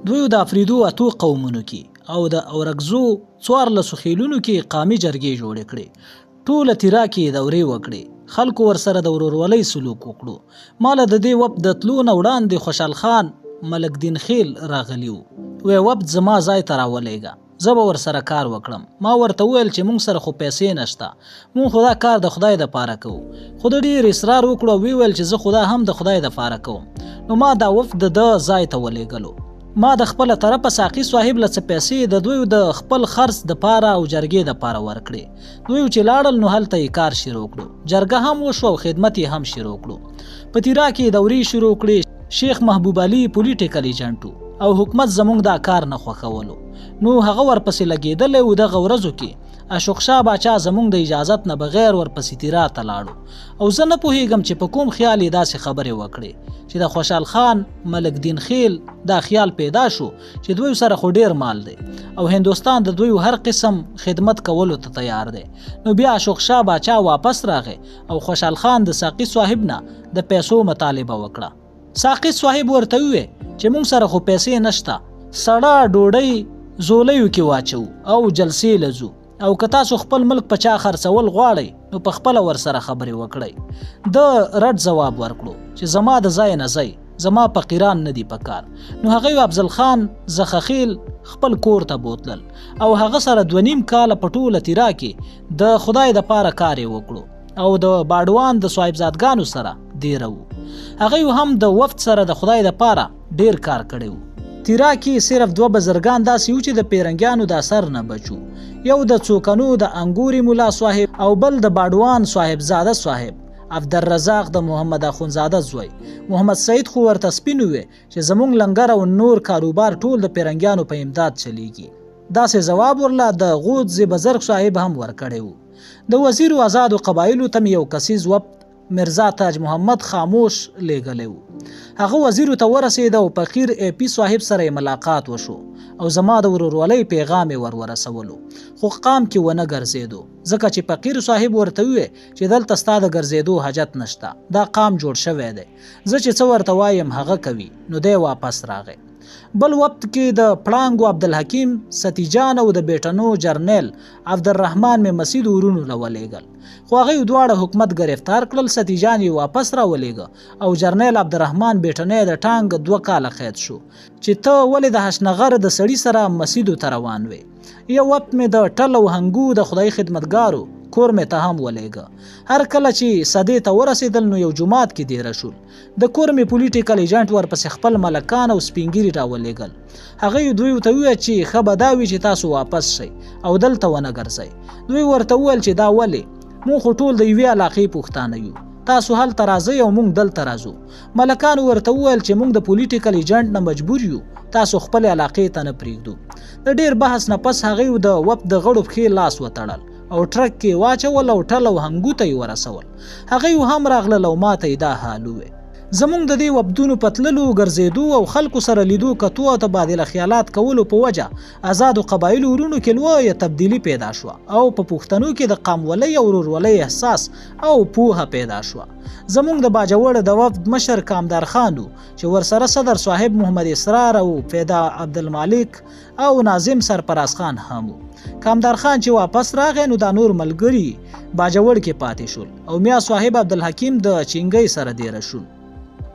دوی د افریدو اتو قومونو کې او د اورکزو څوارلسو خېلونو کې قامي جرګې جوړې کړې. ټوله تیرا کې یې دورې وکړې. خلکو ورسره د ورورولۍ سلوک وکړو. ما له د دې وفد د تلو نه وړاندې خوشحال خان ملک دین خېل راغلي وو. وې وفد زما ځای ته راولېږه. زه به ورسره کار وکړم. ما ورته وویل چې مونږ سره خو پیسې نشته. مونږ خو دا کار د خدای د پاره کوو. خو ده ډېر اصرار وکړو او ویې ویل چې زه خو دا هم د خدای د پاره کوم. نو ما دا وفد د ده ځای ته ولېږلو. ما د خپله طرفه ساقي صاحب له څه پیسې د دوی د خپل خرڅ د پاره او جرګې د پاره ورکړې. دوی چې لاړل نو هلته یې کار شروع کړو. جرګه هم وشوه او خدمت یې هم شروع کړو. په تیرا کې یې دورې شروع کړې. شیخ محبوب علي پولیټیکل ایجنټ و او حکومت زمونږ دا کار نه خوښولو نو هغه ورپسې لګېدلی و. دغه ورځو کې اشوک شاه باچا زمونږ د اجازت نه بغیر ورپسې تیرا ته لاړو او زه نه پوهېږم چې په کوم خیال یې داسې خبرې وکړې چې د خوشحال خان ملک دین خیل دا خیال پیدا شو چې دوی سره خو ډیر مال دی او هندوستان د دوی هر قسم خدمت کولو ته تیار دی. نو بیا اشوک شاه باچا واپس راغی او خوشحال خان د ساقي صاحب نه د پیسو مطالبه وکړه. ساقي صاحب ورته ووی چې مونږ سره خو پیسې نشته، سړه ډوډۍ زولیو کې واچو او جلسې له ځو او که تاسو خپل ملک په چا خرڅول غواړئ نو په خپله ورسره خبرې وکړئ. ده رډ ځواب ورکړو چې زما د ځای نه ځئ، زما فقیران نه دي پکار. نو هغوی افضل خان زخخیل خپل کور ته بوتلل او هغه سره 2.5 کاله په ټوله تیرا کې د خدای د پاره کار یې وکړو او د باډوان د صاحبزادګانو سره دیره وو. هغوی هم د وفد سره د خدای د پاره ډیر کار کړی وو. تیرا کې صرف دوه بزرګان داسې وو چې د پیرنګیانو د اثر نه بچو، یو د څوکنو د انګوري ملا صاحب او بل د باډوان صاحبزاده صاحب عبدالرزاق د محمد اخونزاده زوی. محمد سعید خو ورته سپین ووی چې زمونږ لنګر او نور کاروبار ټول د پیرنګیانو په امداد چلیږي. داسې ځواب ورله د غوڅ بزرګ صاحب هم ورکړی وو. د وزیرو ازادو قبایلو ته مې یو کسیز وفد مرزا تاج محمد خاموش لیږلی وو. هغه وزیرو ته ورسېده او فقیر ای پي صاحب سره یې ملاقات وشو او زما د ورورولۍ پیغام یې ور ورسولو، خو قام کې ونه ګرځېدو، ځکه چې فقیر صاحب ورته ووې چې دلته ستا د ګرځېدو حاجت نشته، دا قام جوړ شوی دی، زه چې څه ورته وایم هغه کوي. نو دی واپس راغی. بل وفد کې د پړانګو عبدالحکیم ستي جان او د بیټنو جرنیل عبدالرحمن مې مسید ورونو له ولېږل، خو هغوی دواړه حکومت ګرفتار کړل. ستي جان یې واپس راولېږه او جرنیل عبدالرحمن بیټنی د ټانګ 2 کاله قید شو چې ته ولې د هشنغر د سړي سره مسیدو ته روان وې. یو وفد مې د ټل او هنګو د خدای خدمتګارو کورمې ته هم ولېږه. هر کله چې صدې ته ورسېدل نو یو جومات کې دېره شول. د کورمې پولیټیکل ایجنټ ورپسې خپل ملکان او سپینګیري راولېږل. هغوی دوی ته وویل چې ښه به دا وي چې تاسو واپس شئ او دلته ونه ګرځئ. دوی ورته وویل چې دا ولې؟ مونږ خو ټول د یوې علاقې پښتانه یو، تاسو هلته راځئ او مونږ دلته راځو. ملکانو ورته وویل چې مونږ د پولیټیکل ایجنټ نه مجبور یو، تاسو خپلې علاقې ته نه پرېږدو. د ډېر بحث نه پس هغوی د وفد د غړو پښې لاس وتړل او ټرک کې واچول او ټل او هنګو ته یې ورسول. هغوی هم راغلل او ماته یې دا حال ووی. زمونږ د دې وفدونو په تللو، ګرځېدو او خلکو سره لیدو کتو او تبادله خیالات کولو په وجه ازادو قبایلو ورونو کې لویه تبدیلي پیدا شوه او په پښتنو کې د قامولۍ او ورورولۍ احساس او پوهه پیدا شوه. زمونږ د باجوړ د وفد مشر کامدار خان و چې ورسره صدر صاحب محمد اسرار او فدا عبدالمالک او ناظم سرفراز خان هم وو. کامدار خان چې واپس راغی نو دا نور ملګري باجوړ کې پاتې شول او میا صاحب عبدالحکیم د چینګۍ سره دیره شول.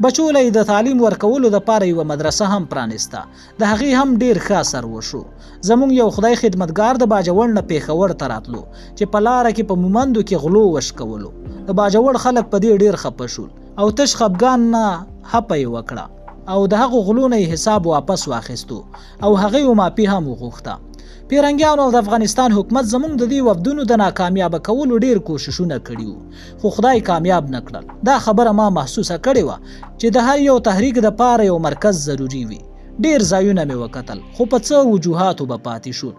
بچو له یې د تعلیم ورکولو دپاره یوه مدرسه هم پرانیسته، د هغې هم ډیر ښه اثر وشو. زمونږ یو خدای خدمتګار د باجوړ نه پېښور ته راتلو چې په لاره کې په مومندو کې غلو وشکولو. د باجوړ خلک په دې ډیر خپه شول او تش خپګان نه هپه یې وکړه او د هغو غلو نه یې حساب واپس واخیستو او هغوی معافي هم وغوښته. پیرنګیانو او د افغانستان حکومت زمونږ د دې وفدونو د ناکامیابه کولو ډیر کوششونه کړي وو، خو خدای کامیاب نه کړل. دا خبره ما محسوسه کړې وه چې د هر یو تحریک د پاره یو مرکز ضروري وي. ډیر ځایونه مې وکتل، خو په څه وجوهاتو به پاتې شول.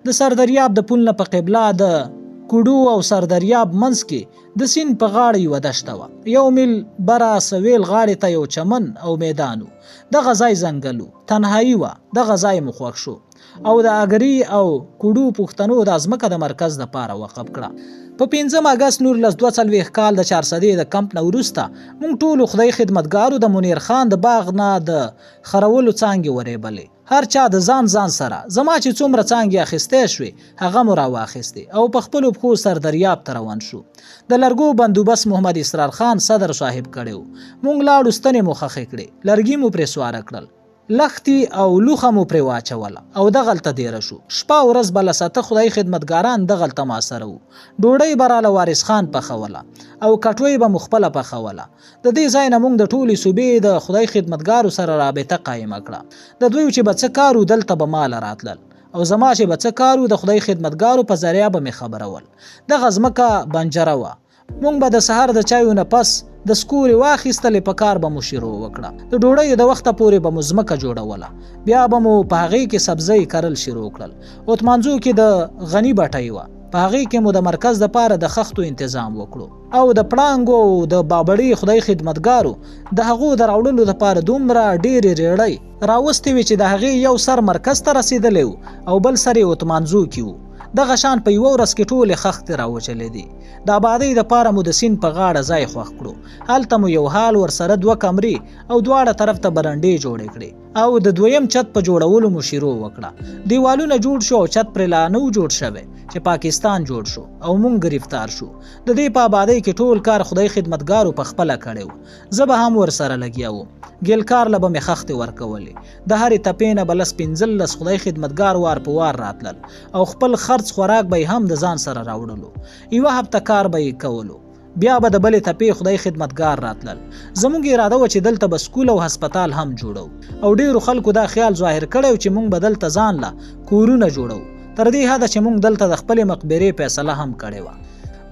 د سردریاب د پل نه په قبله د کوډو او سردریاب منځ کې د سیند په غاړه یوه دشته وه. 1 میل بره سویل غاړې ته یو چمن او میدان و. دغه ځای ځنګل و، تنهایی وه. دغه ځای مو خوښ شو او د اګري او کوډو پښتنو دا ځمکه د مرکز د پاره وقف کړه. په 5 اګست 1942 کال د چارسدې د کمپ نه وروسته مونږ ټولو خدای خدمتګارو د منیر خان د باغ نه د خرولو څانګې ورېبلې. هر چا د ځان ځان سره زما چې څومره څانګې اخیستی شوې هغه مو راواخیستې او په خپلو پښو سردریاب ته روان شو. د لرګو بندوبست محمد اسرار خان صدر صاحب کړی و. مونږ لاړو ستنې مو خښې کړې، لرګي مو پرې سواره کړل، لښتي او لوخه مو پرې واچوله او دغلته دېره شو. شپه او ورځ به لس اته خدایي خدمتګاران دغلته ما سره وو. ډوډۍ به راله وارث خان پخوله او کټوۍ به مو خپله پخوله. د دې ځای نه مونږ د ټولې صوبې د خدای خدمتګارو سره رابطه قایمه کړه. د دوی چې به څه کار و دلته به ماله راتلل او زما چې به څه کار و د خدای خدمتګارو په ذریعه به مې خبرول. دغه ځمکه بنجره وه. مونږ به د سهار د چایو نه پس د سکورې واخیستلې په کار به مو شروع وکړه. د ډوډیو د وخته پورې به مو ځمکه جوړوله. بیا به مو په هغې کې سبزۍ کرل شروع کړل. اتمانزو کې د غني بټۍ وه. په هغې کې مو د مرکز دپاره د خښتو انتظام وکړو. او د پړانګو او د بابړې خدای خدمتګارو د هغو د راوړلو لپاره دومره ډېرې رېړۍ راوستې وې چې د هغې یو سر مرکز ته رسېدلی و او بل سر یې اتمانزو کې و. دغه شان په یوه ورځ کې ټولې خښتې راوچلېدې. د آبادۍ لپاره مو د سیند په غاړه ځای خوښ کړو. هلته مو یو هال ورسره دوه کمرې او دواړه طرف ته برنډې جوړې کړې او د دویم چت په جوړولو مو شروع وکړه. دیوالونه جوړ شو او چت پرې لا نه و جوړ شوی چې پاکستان جوړ شو او مونږ ګرفتار شو. د دې په آبادۍ کې ټول کار خدای خدمتګارو په خپله کړی و. زه به هم ورسره لګیا وم. ګیلکار له به مې خښتې ورکولې. د هرې تپې نه به لس 15 خدای خدمتګار وار په وار راتلل او خپل خرڅ خوراک به یې هم د ځان سره راوړلو. یوه هفته کار به یې کولو. بیا به د بلې تپې خدای خدمتګار راتلل. زموږ اراده وه چې دلته به سکول او هسپتال هم جوړو او ډیرو خلکو دا خیال ظاهر کړی چې مونږ به دلته ځان له کورونه جوړو، تر دې حده چې مونږ دلته د خپلې مقبرې فیصله هم کړې وه.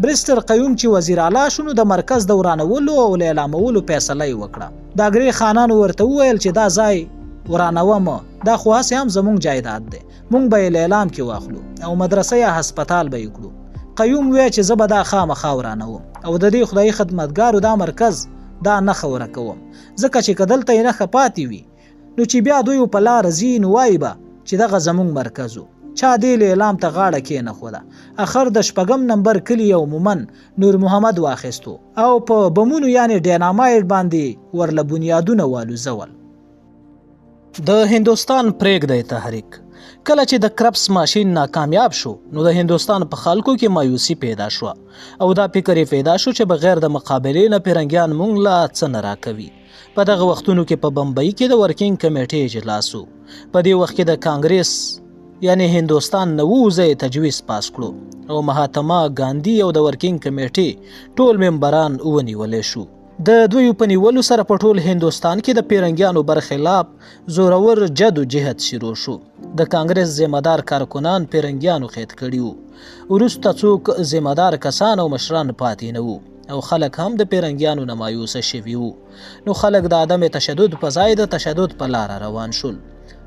برسټر قیوم چې وزیر اعلی شو نو د مرکز د ورانولو او لیلامولو فیصله یې وکړه. د اګرې خانانو ورته وویل چې دا ځای ورانوه مه، دا خو هسې هم زمونږ جایداد دی، مونږ به یې لیلام کې واخلو او مدرسه یا هسپتال به یې کړو. قیوم وی چې زه به دا خامخا ورانوم او د دې خدایي خدمتګارو دا مرکز دا نښه ورکوم، ځکه چې که دلته یې نښه پاتې وي نو چې بیا دوی په لاره ځي نو وایي به چې دغه زمونږ مرکز و. چا دې لیلام ته غاړه کېنښوده. اخر د 6 نمبر کلي یو مومن نور محمد واخیستو او په بمونو یعنې ډینامایټ باندې ورله بنیادونه والوزول. د هندوستان پرېږدی تحریک. کله چې د کرپس ماشین ناکامیاب شو نو د هندوستان په خلکو کې مایوسي پیدا شوه او دا فکر یې پیدا شو چې بغیر د مقابلې نه پیرنګیان مونږ لا څه نه راکوي. په دغه وختونو کې په بمبئی کې د ورکینګ کمیټې اجلاس و. په دې وخت کې د کانګریس یعنی هندوستان نه ووځي تجویز پاس کړو او مهاتما ګاندي او د ورکینګ کمیټې ټول ممبران ونیولی شو. د دوی په نیولو سره په ټول هندوستان کې د پیرنګیانو برخلاف زورور جد و جهد شروع شو. د کانګریس ذمه دار کارکنان پیرنګیانو قید کړي وو. وروسته څوک ذمه دار کسان او مشران پاتې نه وو او خلک هم د پیرنګیانو نه مایوسه شوي وو. نو خلک د عدم تشدد په ځای د تشدد په لاره روان شول.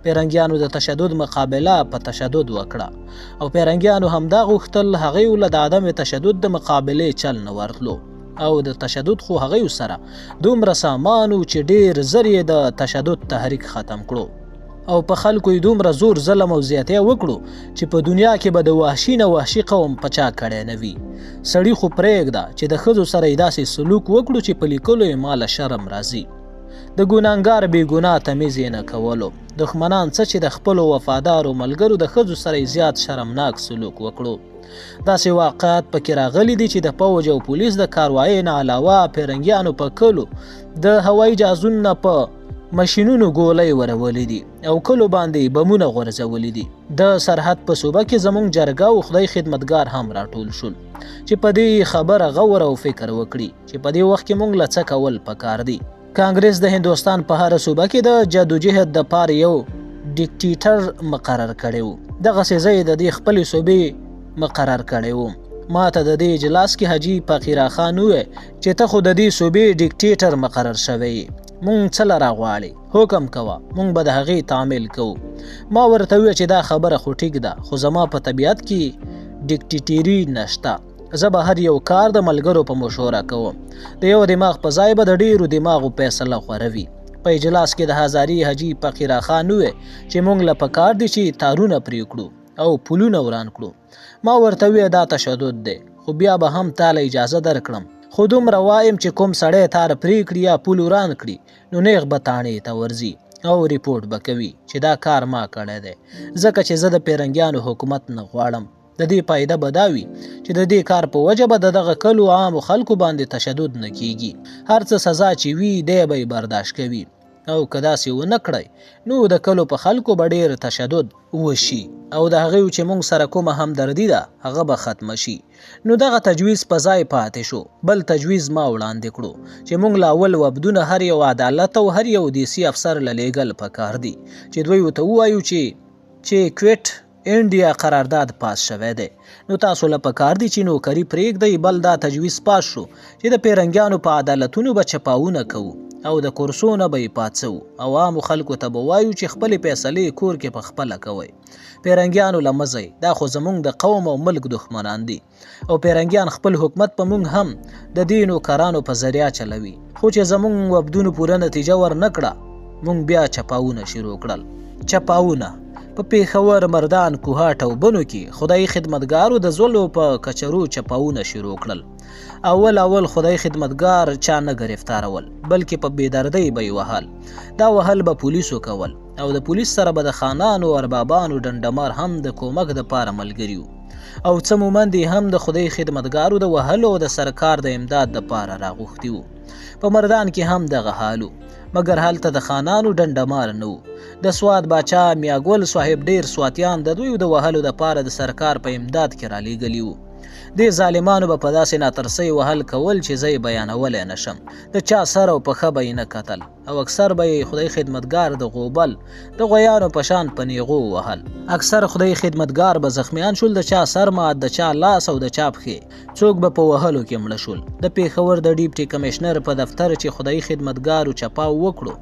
پیرنګیانو د تشدد مقابله په تشدد وکړه او پیرنګیانو همدا غوښتل هغوی له د عدم تشدد د مقابلې چل نه ورتلو او د تشدد خو هغوی سره دومره سامان و چې ډېر زر یې د تشدد تحریک ختم کړو او په خلکو یې دومره زور ظلم او زیاتی وکړو چې په دنیا کې به د وحشي نه وحشي قوم په چا کړی نه وي. سړي خو پرېږده چې د ښځو سره یې داسې سلوک وکړو چې په لیکلو یې ماله شرم راځي. د ګناهګار بې ګناه تمیز یې نه کولو. دښمنان څه چې د خپلو وفادارو ملګرو د ښځو سره یې زیات شرمناک سلوک وکړو. داسې واقعات پکې راغلي دي چې د پوج او پولیس د کاروایۍ نه علاوه پیرنګیانو په کلو د هوایي جهازونو نه په ماشینونو ګولۍ ورولې دي او کلو باندې بمونه غورځولي دي. د سرحد په صوبه کې زمونږ جرګه او خدای خدمتګار هم راټول شول چې په دې خبره غور او فکر وکړي چې په دې وخت کې مونږ له څه کول پکار دي. کانګریس د هندوستان په هره صوبه کې د جدوجهد دپاره یو ډیکټیټر مقرر کړی و. دغسې زه یې د دې خپلې صوبې مقرر کړی و. ما ته د دې اجلاس کې حاجي فقیرا خان وویل چې ته خو د دې صوبې ډیکټیټر مقرر شوی یې، مونږ څه له راغواړې، حکم کوه، مونږ به د هغې تعمیل کوو. ما ورته وویل چې دا خبره خو ټیک ده، خو زما په طبیعت کې ډیکټیټري نشته. زه به هر یو کار د ملګرو په مشوره کوم. د یو دماغ په ځای به د ډیرو دماغو فیصله غوره وي. په اجلاس کې د هزاري حاجي فقیرا خان وویل چې مونږ له پکار دي چې تارونه پرې کړو او پلونه وران کړو. ما ورته وویل دا تشدد دی، خو بیا به هم تا له اجازه درکړم، خو دومره وایم چې کوم سړی تار پرې کړي یا پل وران کړي نو نیغ به تاڼې ته ورځي. او رپورټ به کوي چې دا کار ما کړی دی، ځکه چې زه د پیرنګیانو حکومت نه غواړم. د دې فایده به دا وي چې د دې کار په وجه به د دغه کلو عامو خلکو باندې تشدد نه کیږي، هر څه سزا چې وي دی به یې برداشت کوي، او که داسې ونه کړی نو د کلو په خلکو به ډېر تشدد وشي او د هغوی چې موږ سره کومه همدردي ده هغه به ختمه شي. نو دغه تجویز په ځای پاتې شو. بل تجویز ما وړاندې کړو چې موږ له اول وفدونه هر یو عدالت او هر یو دیسي افسر له لیږل پکار دي چې دوی ورته ووایو چې کویټ انډیا قرارداد پاس شوی دی، نو تاسو له پکار دي چې نوکري پرېږدئ. بل دا تجویز پاس شو چې د پیرنګیانو په عدالتونو به چپاوونه کوو او د کورسو نه به یې پاڅوو او عامو خلکو ته به وایو چې خپلې فیصلې کور کې په خپله کوئ. پیرنګیانو له مه ځئ، دا خو زموږ د قوم او ملک دښمنان دي او پیرنګیان خپل حکومت په موږ هم د دې نوکرانو په ذریعه چلوي. خو چې زموږ وفدونو پوره نتیجه ورنه کړه، موږ بیا چپاوونه شروع کړل. چپاوونه په پېښور، مردان، کوهاټ او بنو کې خدایي خدمتګارو د ځولو په کچرو چپاوونه شروع کړل. اول اول خدای خدمتګار چا نه ګرفتارول، بلکې په بېدردۍ به یې وهل. دا وهل به پولیسو کول او د پولیس سره به د خانانو او اربابانو ډنډمار هم د کومک دپاره ملګري وو، او څه مومند یې هم د خدای خدمتګارو د وهلو او د سرکار د امداد دپاره راغوښتي وو. په مردان کې هم دغه حال و، مګر هلته د خانانو ډنډمار نه وو. د سوات باچا میاګل صاحب ډېر سواتیان د دوی د وهلو دپاره د سرکار په امداد کې رالیږلي وو. دې ظالمانو به په داسې ناترسۍ وهل کول چې زه یې بیانولی نه شم. د چا سر او پښه به یې نه کتل او اکثر به یې خدای خدمتګار د غوبل د غویانو په شان په نیغو وهل. اکثر خدای خدمتګار به زخمیان شول، د چا سر مات، د چا لاس او د چا پښې، څوک به په وهلو کې مړه شول. د پېښور د ډیپټي کمشنر په دفتر چې خدای خدمتګارو چپاو وکړو،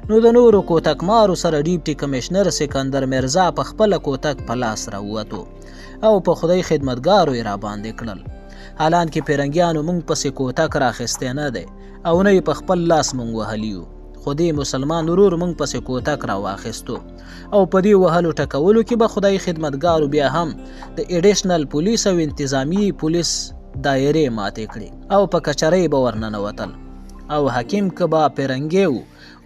نو د نورو کوتکمارو سره ډیپټي کمشنر سکندر مرزا په خپله کوتک په لاس راووتو او په خدای خدمتګارو یې راباندې کړل. حالانکه پیرنګیانو موږ پسې کوتک راخیستی نه دی او نه یې په خپل لاس موږ وهلي یو، خو دې مسلمان ورور موږ پسې کوتک راواخیستو او په دې وهلو ټکولو کې به خدای خدمتګارو بیا هم د ایډیشنل پولیس او انتظامی پولیس دایرې ماتې کړې او په کچرۍ به ورننوتل. او حکیم که به پیرنګی و،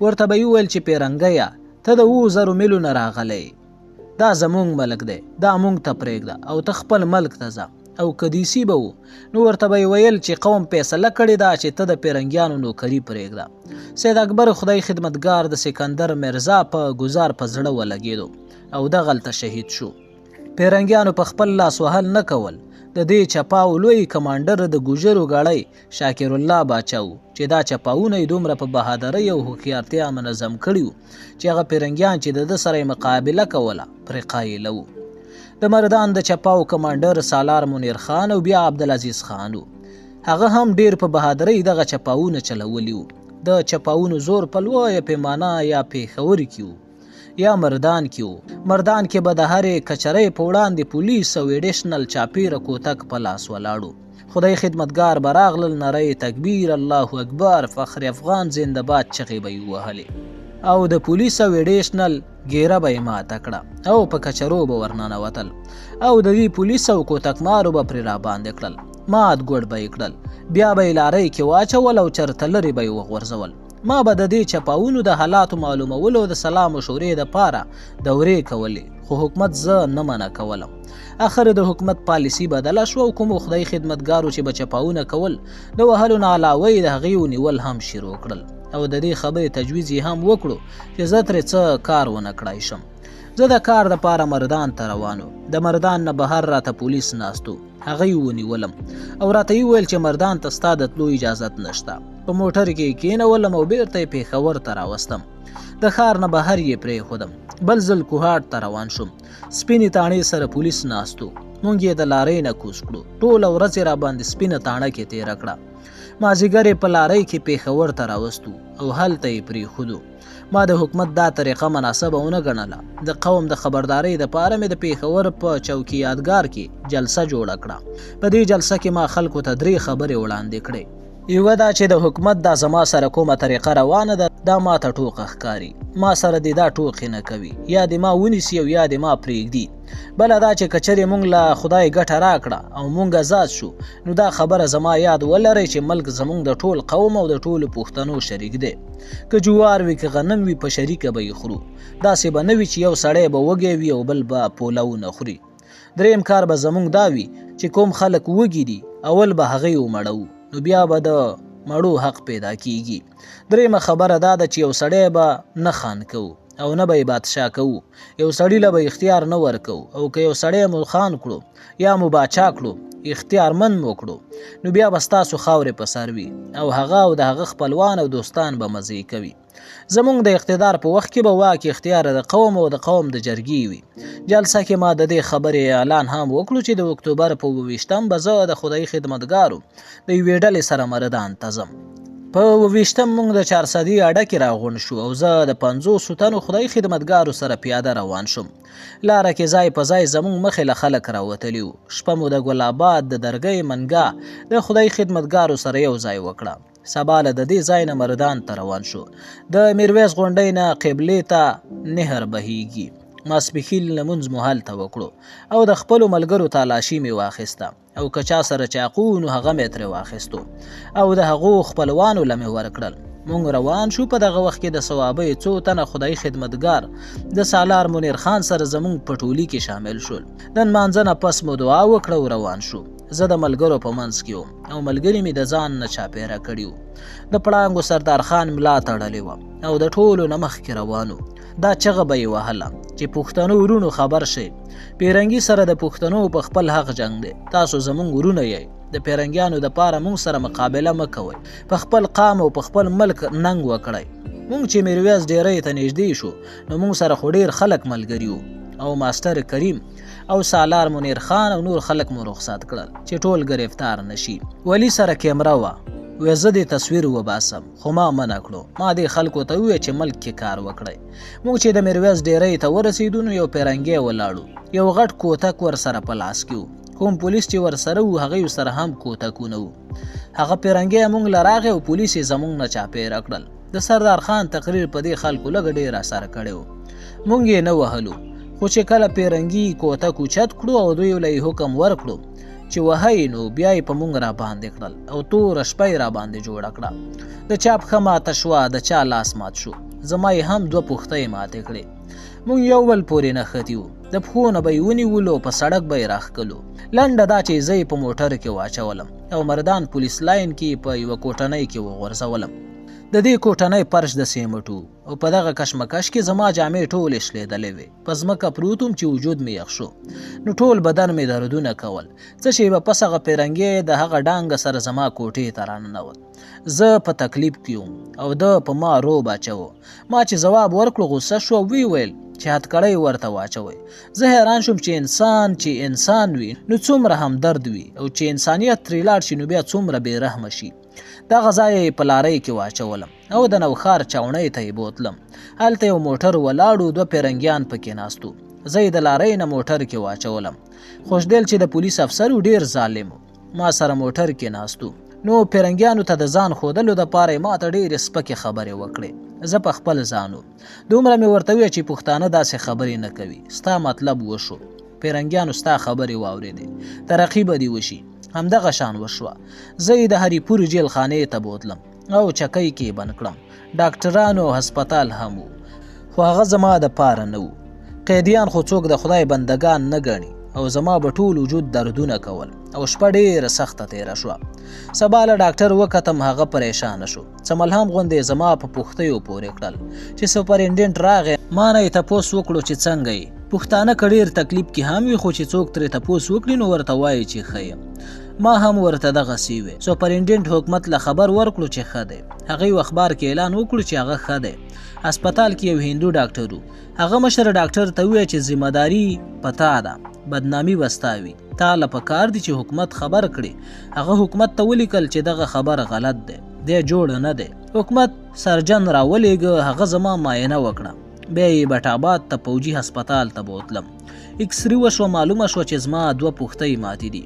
ورته به یې وویل چې پیرنګیه ته د 7000 میلو نه راغلی، دا زمونږ ملک دی، دا مونږ ته پرېږده او ته خپل ملک ته ځه. او که دیسي به و، نو ورته به یې ویل چې قوم فیصله کړې ده چې ته د پیرنګیانو نوکري پرېږده. سید اکبر خدای خدمتګار د سکندر مرزا په ګزار په زړه ولګېدو او دغلته شهید شو. پیرنګیانو په خپل لاس وهل نه کول. د دې چپاو لوی کمانډر د ګوجرو ګړی شاکر الله باچا و چې دا چپاوونه یې دومره په بهادرۍ او هوښیارتیا منظم کړي وو چې هغه پیرنګیان چې د ده سره یې مقابله کوله پرې قایله وو. د مردان د چپاو کمانډر سالار منیر خان او بیا عبدالعزیز خان و. هغه هم ډیر په بهادرۍ دغه چپاوونه چلولي وو. د چپاوونو زور په لویه پیمانه یا پېښور کې و یا مردان کې و. مردان کې به د هرې کچرۍ په وړاندې پولیس او ایډیشنل چاپیره کوتک په لاس ولاړو. خدای خدمتګار به راغلل، نری تکبیر، الله اکبر، فخر افغان زنده باد چغې به یې ووهلې او د پولیس او ایډیشنل ګیره به یې ماته کړه او په کچرو به ورننوتل او د دې پولیس او کوتکمارو به پرې راباندې کړل، مات ګوډ به یې کړل، بیا به یې لارۍ کې واچول او چرته لرې به یې وغورځول. ما به د دې چپاوونو د حالاتو معلومولو او د سلا مشورې دپاره دورې کولې، خو حکومت زه نه منع کولم. اخر د حکومت پالیسي بدله شوه او کومو خدای خدمتګارو چې به چپاوونه کول د وهلو نه علاوه یې د هغې نیول هم شروع کړل او د دې خبرې تجویز یې هم وکړو چې زه ترې څه کار ونه کړای شم. زه د کار دپاره مردان ته روان وم. د مردان نه بهر راته پولیس ناست و، هغه یې ونیولم او راته یې وویل چې مردان ته ستا د تلو اجازت نشته. په موټر کې یې کېنولم او بیرته یې پېښور ته راوستم. د ښار نه بهر یې پرېښودم. بل ځل کوهاټ ته روان شوم. سپینې تاڼې سره پولیس ناست و. موږ یې د لارۍ نه کوز کړو. ټوله ورځ یې راباندې سپینه تاڼه کې تېره کړه. مازیګر یې په لارۍ کې پېښور ته راوستو او هلته یې پرېښودو. ما د حکومت دا طریقه مناسبه ونه ګڼله. د قوم د خبردارۍ دپاره مې د پېښور په چوکي یادګار کې جلسه جوړه کړه. په دې جلسه کې ما خلکو ته 3 خبرې وړاندې کړې. یوه دا چې د حکومت دا زما سره کومه طریقه روانه ده، دا ما ته ټوقه ښکاري، ما سره دې دا ټوقې نه کوي، یا دې ما ونیسي او یا دې ما پرېږدي. بله دا چې که چېرې مونږ له خدای ګټه راکړه او مونږ ازاد شو، نو دا خبره زما یاد ولرئ چې ملک زمونږ د ټول قوم او د ټولو پښتنو شریک دی. که جوار وي که غنم وي، په شریکه به یې خورو. داسې به نه وي چې یو سړی به وږی وي او بل به پولو نه خوري. دریم کار به زمونږ دا وي چې کوم خلک وږي دي، اول به هغوی ومړوو، نو بیا به د مړو حق پیدا کیږي. دریمه خبره دا ده چې یو سړی به نه خان کوو او نه به یې بادشاه کوو، یو سړي له به اختیار نه ورکوو، او که یو سړی مو خان کړو یا مو باچا کړو، اختیارمند مو کړو، نو بیا به ستاسو خاورې په سر وي او هغه او د هغه خپلوان او دوستان به مزې کوي. زمونږ د اقتدار په وخت کې به واک اختیار د قوم او د قوم د جرګې وي. جلسه کې ما د دې خبرې اعلان هم وکړو چې د اکتوبر په 27 به زه د خدایي خدمتګارو د یوې ډلې سره مردان ته ځم. په 27 مونږ د چارسدي اډه کې راغونډ شو او زه د 50 تنو خدایي خدمتګارو سره پیاده روان شوم. لاره کې ځای په ځای زمونږ مخې له خلک راوتلي وو. شپه مو د ګل آباد د درګۍ منګا د خدایي خدمتګارو سره یو ځای وکړه. سبا له د دې ځای نه مردان ته روان شو. د میرویس غونډۍ نه قبلې ته نهر بهیږي. ماسپښین لمونځ مو هلته وکړو او د خپلو ملګرو تالاشي مې واخیسته، او که چا سره چاقو نو هغه مې ترې واخیستو او د هغو خپلوانو له مې ورکړل. مونږ روان شو. په دغه وخت کې د صوابۍ څو تنه خدایي خدمتګار د سالار منیر خان سره زمونږ په ټولي کې شامل شول. د نمانځه نه پس مو دعا وکړه او روان شو. زه د ملګرو په منځ کې وم او ملګري مې د ځان نه چاپېره کړي وو. د پړانګو سردار خان ملا تړلې وه او د ټولو نه مخکې روان وو. دا چغه به یې وهله چې پښتنو وروڼو خبر شئ، پیرنګي سره د پښتنو په خپل حق جنګ دی، تاسو زمونږ وروڼه یئ، د پیرنګیانو دپاره مونږ سره مقابله مه کوئ، په خپل قام او په خپل ملک ننګ وکړئ. مونږ چې میرویس ډیرۍ ته نږدې شو نو مونږ سره خو ډېر خلک ملګري وو او ماسټر کریم او سالار منیر خان او نور خلک مو رخصت کړل چې ټول ګرفتار نشي. ولي سره کیمره وه، وې زه دې تصویر وباسم، خو ما منع کړو. ما دې خلکو ته وویل چې ملک کې کار وکړئ. موږ چې د میرویس ډیرۍ ته ورسېدو نو یو پیرنګی ولاړو، یو غټ کوتک ورسره په لاس کې و. کوم پولیس چې ورسره وو هغوی سره هم کوتکونه وو. هغه پیرنګی موږ له راغی او پولیس یې زموږ نه چاپېره کړل. د سردار خان تقریر په دې خلکو لږ ډېر اثر کړی و. موږ یې نه وهلو، خو چې کله پیرنګي کوتک اوچت کړو او دوی له یې حکم ورکړو چې وهئ، نو بیا یې په موږ راباندې کړل او توره شپه یې راباندې جوړه کړه. د چا پښه ماته شوه، د چا لاس مات شو، زما یې هم دوه پښتۍ ماتې کړې. موږ یو بل پورې نښتي وو، د پښو نه به یې ونیولو او په سړک به یې راښکلو. لنډه دا چې زه یې په موټر کې واچولم او مردان پولیس لاین کې په یوه کوټنۍ کې وغورځولم. د دې کوټنۍ فرش د سیمټو او په دغه کشمکش کې زما جامې ټولې شلېدلې وې. په ځمکه پروت وم چې وجود مې یخ شو، نو ټول بدن مې دردونه کول. څه شېبه پس هغه پیرنګی د هغه ډانګه سره زما کوټې ته راننوت. زه په تکلیف کې وم او ده په ما روب اچوه. ما چې ځواب ورکړو غوسه شو او ویې ویل چې هتکړۍ ورته واچوئ. زه حیران شوم چې انسان چې انسان وي نو څومره همدرد وي، او چې انسانیت ترې لاړ شي نو بیا څومره بې رحمه شي. دغه ځای یې په لارۍ کې واچولم او د نوښار چاوڼۍ ته یې بوتلم. هلته یو موټر ولاړ و، دوه پیرنګیان پکې ناست وو. زه یې د لارۍ نه موټر کې واچولم. خوشدل چې د پولیس افسر و ډېر ظالم و، ما سره موټر کې ناست و. نو پیرنګیانو ته د ځان ښودلو دپاره یې ما ته ډېرې سپکې خبرې وکړې. زه په خپل ځان وم، دومره مې ورته وویل چې پښتانه داسې خبرې نه کوي، ستا مطلب وشو. پیرنګیانو ستا خبرې واورېدې، ترقي به دې وشي. همدغه شان وشوه. زه یې د هریپور جیل خانې ته بوتلم او چکۍ کې یې بند کړم. ډاکټرانو او هسپتال هم و، خو هغه زما د پاره نه و. قیدیان خو څوک د خدای بندګان نه ګڼي او زما به ټول وجود دردونه کول او شپه ډېره سخته تېره شوه. سبا له ډاکټر وکتم، هغه پریشانه شو. څه ملهم غوندې زما په پښتیو پورې کړل. چې سپرنټنډنټ راغی، ما نه یې تپوس وکړو چې څنګه یې. پښتانه که ډېر تکلیف کې هم وي، خو چې څوک ترې تپوس وکړي نو ورته وایي چې ښه یم. ما هم ورته دغسې وویل. سپرنټنډنټ حکومت له خبر ورکړو چې ښه دی. هغه یو اخبار کې اعلان وکړو چې هغه ښه دی. هسپتال کې یو هندو ډاکټر و. هغه مشر ډاکټر ته وویل چې ذمه داري په تا ده، بدنامي به ستا وي، تا له پکار دي چې حکومت خبر کړي. هغه حکومت ته ولیکل چې دغه خبر غلط دی، دی جوړ نه دی. حکومت سرجن راولېږه، هغه زما معاینه وکړه. بیا یې بټاباد ته پوجي هسپتال ته بوتلم. اکسري وشوه، معلومه شوه چې زما دوه پښتۍ ماتې دي.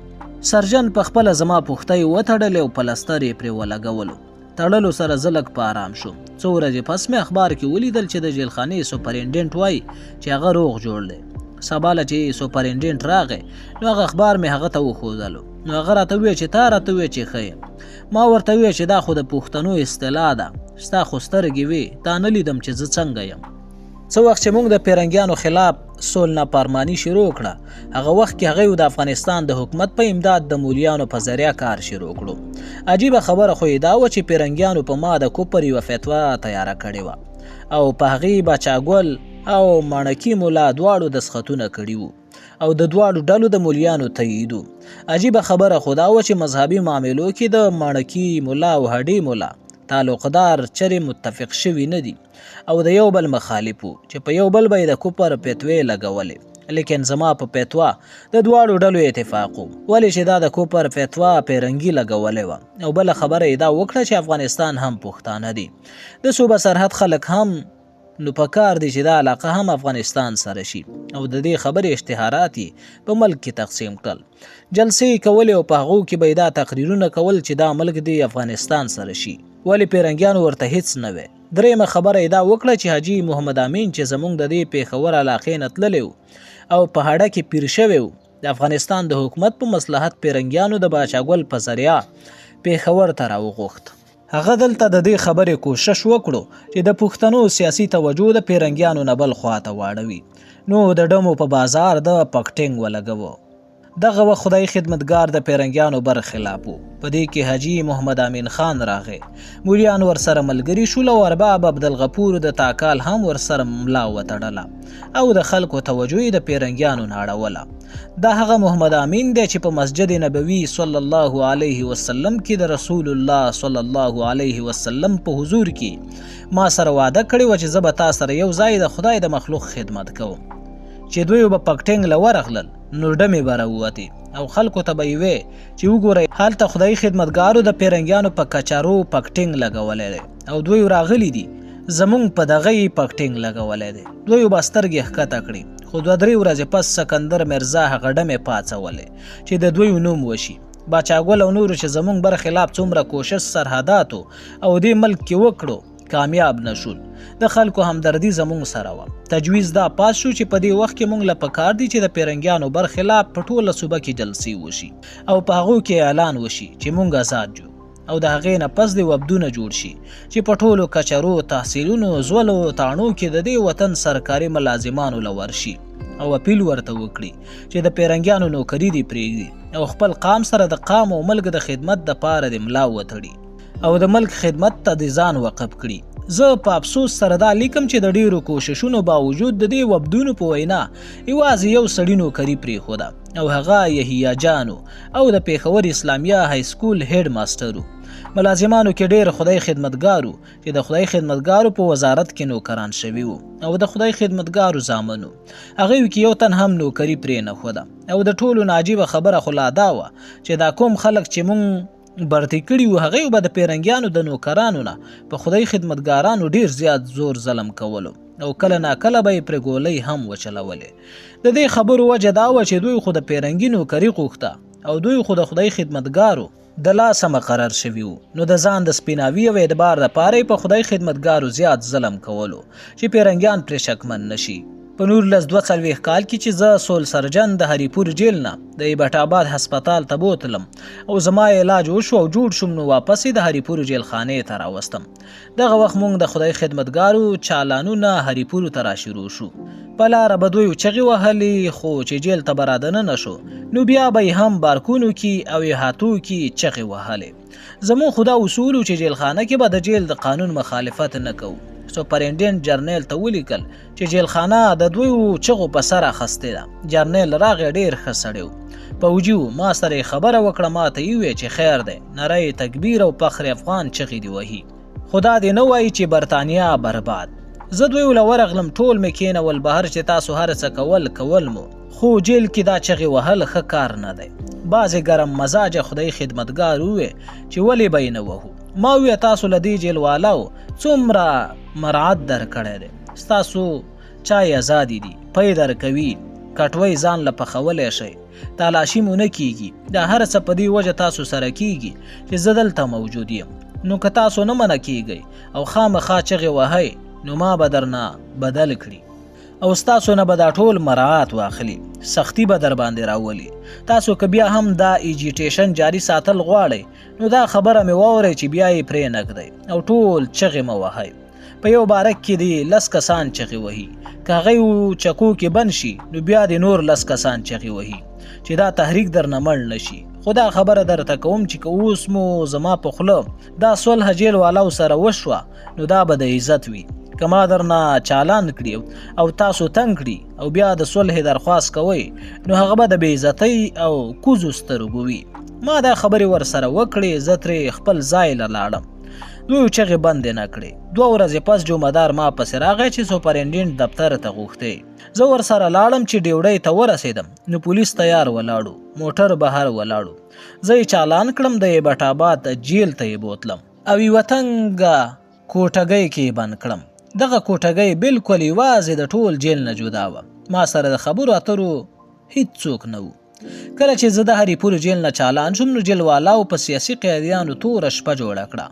سرجن په خپله زما پښتۍ وتړلې او پلستر یې پرې ولګولو. تړلو سره زه لږ په آرام شوم. څو ورځې پس مې اخبار کې ولیدل چې د جیلخانې سپرنټنډنټ وایي چې هغه روغ جوړ دی. سبا له چې سپرنټنډنټ راغی نو هغه اخبار مې هغه ته وښودلو. نو هغه راته وویل چې تا راته وویل چې ښه یم. ما ورته وویل چې دا خو د پښتنو اصطلاح ده، ستا خو سترګې وې، تا نه لیدم چې زه څنګه یم. څه وخت چې موږ د پیرنګیانو خلاف سول نافرماني شروع کړه، هغه وخت کې هغوی د افغانستان د حکومت په امداد د مولیانو په ذریعه کار شروع کړو. عجیبه خبره خو یې دا وه چې پیرنګیانو په ما د کفر یوه فتوا تیاره کړې وه او په هغې باچا ګل او ماڼکي ملا دواړو دستخطونه کړي وو او د دواړو ډلو د مولیانو تایید و. عجیبه خبره خو دا وه چې مذهبي معاملو کې د ماڼکي ملا او هډې ملا تعلقدار چرې متفق شوي نه دي او د یو بل مخالف وو چې په یو بل به یې د کفر فتوې لګولې، لیکن زما په فتوا د دواړو ډلو اتفاق و، ولې چې دا د کفر فتوا پیرنګي لګولې وه. او بله خبره یې دا وکړه چې افغانستان هم پښتانه دي، د صوبه سرحد خلک هم، نو پکار دی چې دا علاقه هم افغانستان سره شي. او د دې خبرې اشتهارات یې په ملک کې تقسیم کړل. جلسې یې کولې او په هغو کې به یې دا تقریرونه کول چې دا ملک دی افغانستان سره شي، ولې پیرنګیانو ورته هیڅ نه وی. درېیمه خبره یې دا وکړه چې حاجي محمد امین چې زمونږ د دې پېښور علاقې نه تللی و او په هډه کې پیر شوی و، د افغانستان د حکومت په مصلحت پیرنګیانو د باچا ګل په ذریعه پېښور ته راوغوښت. هغه دلته د دې خبرې کوشش وکړو چې د پښتنو سیاسي توجه د پیرنګیانو نه بل خوا ته واړوي، نو د ډمو په بازار د پکټینګ ولګوو. دغه وخت خدای خدمتګار د پیرنګیانو بر خلاف وو. په دې کې حاجي محمد امین خان راغی، مولیان ورسره ملګري شول او ارباب عبدالغفور د تاکال هم ورسره ملا وتړله او د خلکو توجه یې د پیرنګیانو نه اړوله. دا هغه محمد امین دی چې په مسجد نبوي صلی الله علیه وسلم کې د رسول الله صلی الله علیه وسلم په حضور کې ما سره وعده کړې وه چې زه به تا سره یو ځای د خدای د مخلوق خدمت کوم. چې دوی به پکټینګ له ورغلل نو ډمې به راووتې او خلکو ته به یې وې چې وګورئ هلته خدایي خدمتګارو د پیرنګیانو په کچارو پکټینګ لګولی دی او دوی راغلي دي زمونږ په دغه یې پکټینګ لګولی دی. دوی به سترګې ښکته کړې، خو دوه درې ورځې پس سکندر مرزا هغه ډمې پاڅولې چې د دوی نوم وشي. باچا ګل او نورو چې زمونږ برخلاف څومره کوشش سرحداتو او دې ملک کې وکړو کامیاب نشول. د خلکو همدردي زمونږ سره وه. تجویز دا پاس شو چې په دې وخت کې مونږ له پکار دي چې د پیرنګیانو برخلاف په ټوله صوبه کې جلسې وشي او په هغو کې اعلان وشي چې مونږ ازاد یو، او د هغې نه پس دې وفدونه جوړ شي چې په ټولو کچرو، تحصیلونو، ځولو، تاڼو کې د دې وطن سرکاري ملازمانو له ورشي او اپیل ورته وکړي چې د پیرنګیانو نوکري دې پرېږدي او خپل قام سره د قام او ملک د خدمت دپاره دې ملا وتړي او د ملک خدمت ته دې ځان وقف کړي. زه په افسوس سره دا لیکم چې د ډیرو کوششونو باوجود د دې وفدونو په وینا یوازې یو سړي نوکري پرېښوده او هغه یحیی جان او د پېښور اسلامیه های سکول هیډ ماسټر و. ملازمانو کې ډیر خدای خدمتګارو چې د خدای خدمتګارو په وزارت کې نوکران شوي وو او د خدای خدمتګارو زامنو، هغوی کې یو تن هم نوکري پرې نه ښوده. او د ټولو نه عجیبه خبره خو لا دا وه چې دا کوم خلک چې مونږ برتي کړي وو هغوی به د پیرنګیانو د نوکرانو نه په خدای خدمتګارانو ډیر زیات زور ظلم کولو او کله ناکله به یې پرې ګولۍ هم وچلولې. د دې خبرو وجه دا وه چې دوی خو د پیرنګي نوکري غوښته او دوی خو د خدای خدمتګارو د لاسه مقرر شوي وو، نو د ځان د سپیناوي او اعتبار دپاره یې په خدای خدمتګارو زیات ظلم کولو چې پیرنګیان پرې شکمن نشي. په 1942 کال کې چې زه سول سرجن د هریپور جیل نه د ایبټ آباد هسپتال ته بوتلم او زما علاج وشو او جوړ شوم، نو واپس یې د هریپور جیلخانې ته راوستم. دغه وخت مونږ د خدای خدمتګارو چالانونه هریپور ته راشروع شو. په لاره به دوی چغې وهلې، خو چې جیل ته به رادننه شو نو بیا به یې هم بارکونو کې او احاطو کې چغې وهلې. زموږ خو دا اصول و چې جیلخانه کې به د جیل د قانون مخالفت نه کوو. سپرنټنډنټ جرنیل ته ولیکل چې جیلخانه د دوی چغو په سر اخیستې ده. جرنیل راغی، ډېر ښه سړی و، پوجي و. ما سره یې خبره وکړه، ما ته یې وویل چې خیر دی، نری تکبیر او فخر افغان چغې دې وهي، خو دا دې نه وایي چې برتانیا برباد. زه دوی له ورغلم، ټول مې کېنول بهر چې تاسو هر څه کول کول مو، خو جیل کې دا چغې وهل ښه کار نه دی. بعضې ګرم مزاجه خدای خدمتګار وویل چې ولې به یې نه وهو. ما وویل تاسو له دې جیل والاو څومره مرعت درکړی دی، ستاسو چای ازادې دي، پی درکوي، کټوۍ ځان له پخولی شئ، تالاشي مو نه کیږي، دا هر څه په دې وجه تاسو سره کیږي چې زه دلته موجود یم، نو که تاسو نه منع کیږئ او خامخا چغې وهئ نو ما به درنه بدل کړي. او ستاسو نه به دا ټول مراعات واخلي، سختی به در باندې راولي. تاسو که بیا هم دا ایجیټیشن جاری ساتل غواړئ نو دا خبره مې واورئ چې بیا یې پرې نه ږدئ او ټول چغې مه وهئ. په یو بارک کې دې 10 کسان چغې وهي، که هغه یو چکو کې بند شي نو بیا دې نور 10 کسان چغې وهي چې دا تحریک درنه مړ نه شي. خو دا خبره درته کوم چې که اوس مو زما په خوله دا صلح جیل والاو سره وشوه نو دا به د عزت وي. که ما درنه چالان کړي او تاسو تنګ کړي او بیا د صلح درخواست کوئ نو هغه به د بې عزتۍ او کوزو سترګو وي. ما دا خبرې ورسره وکړې، زه ترې خپل ځای له لاړم. دوی چغې بندې نه کړې. 2 ورځې پس جمعدار ما پسې راغی چې سپرنټنډنټ دفتر ته غوښتی. زه ورسره لاړم. چې ډیوډۍ ته ورسېدم نو پولیس تیار ولاړو، موټر بهر ولاړو. زه یې چالان کړم، د ایبټ آباد جیل ته یې بوتلم او یوه تنګه کوټګۍ کې یې بند کړم. دغه کوټګۍ بالکل یوازې د ټول جیل نه جدا وه. ما سره د خبرو اترو هیڅوک نه و. کله چې زه د هریپور جیل نه چالان شوم نو جیل والاو په سیاسي قیدیانو توره شپه جوړه کړه.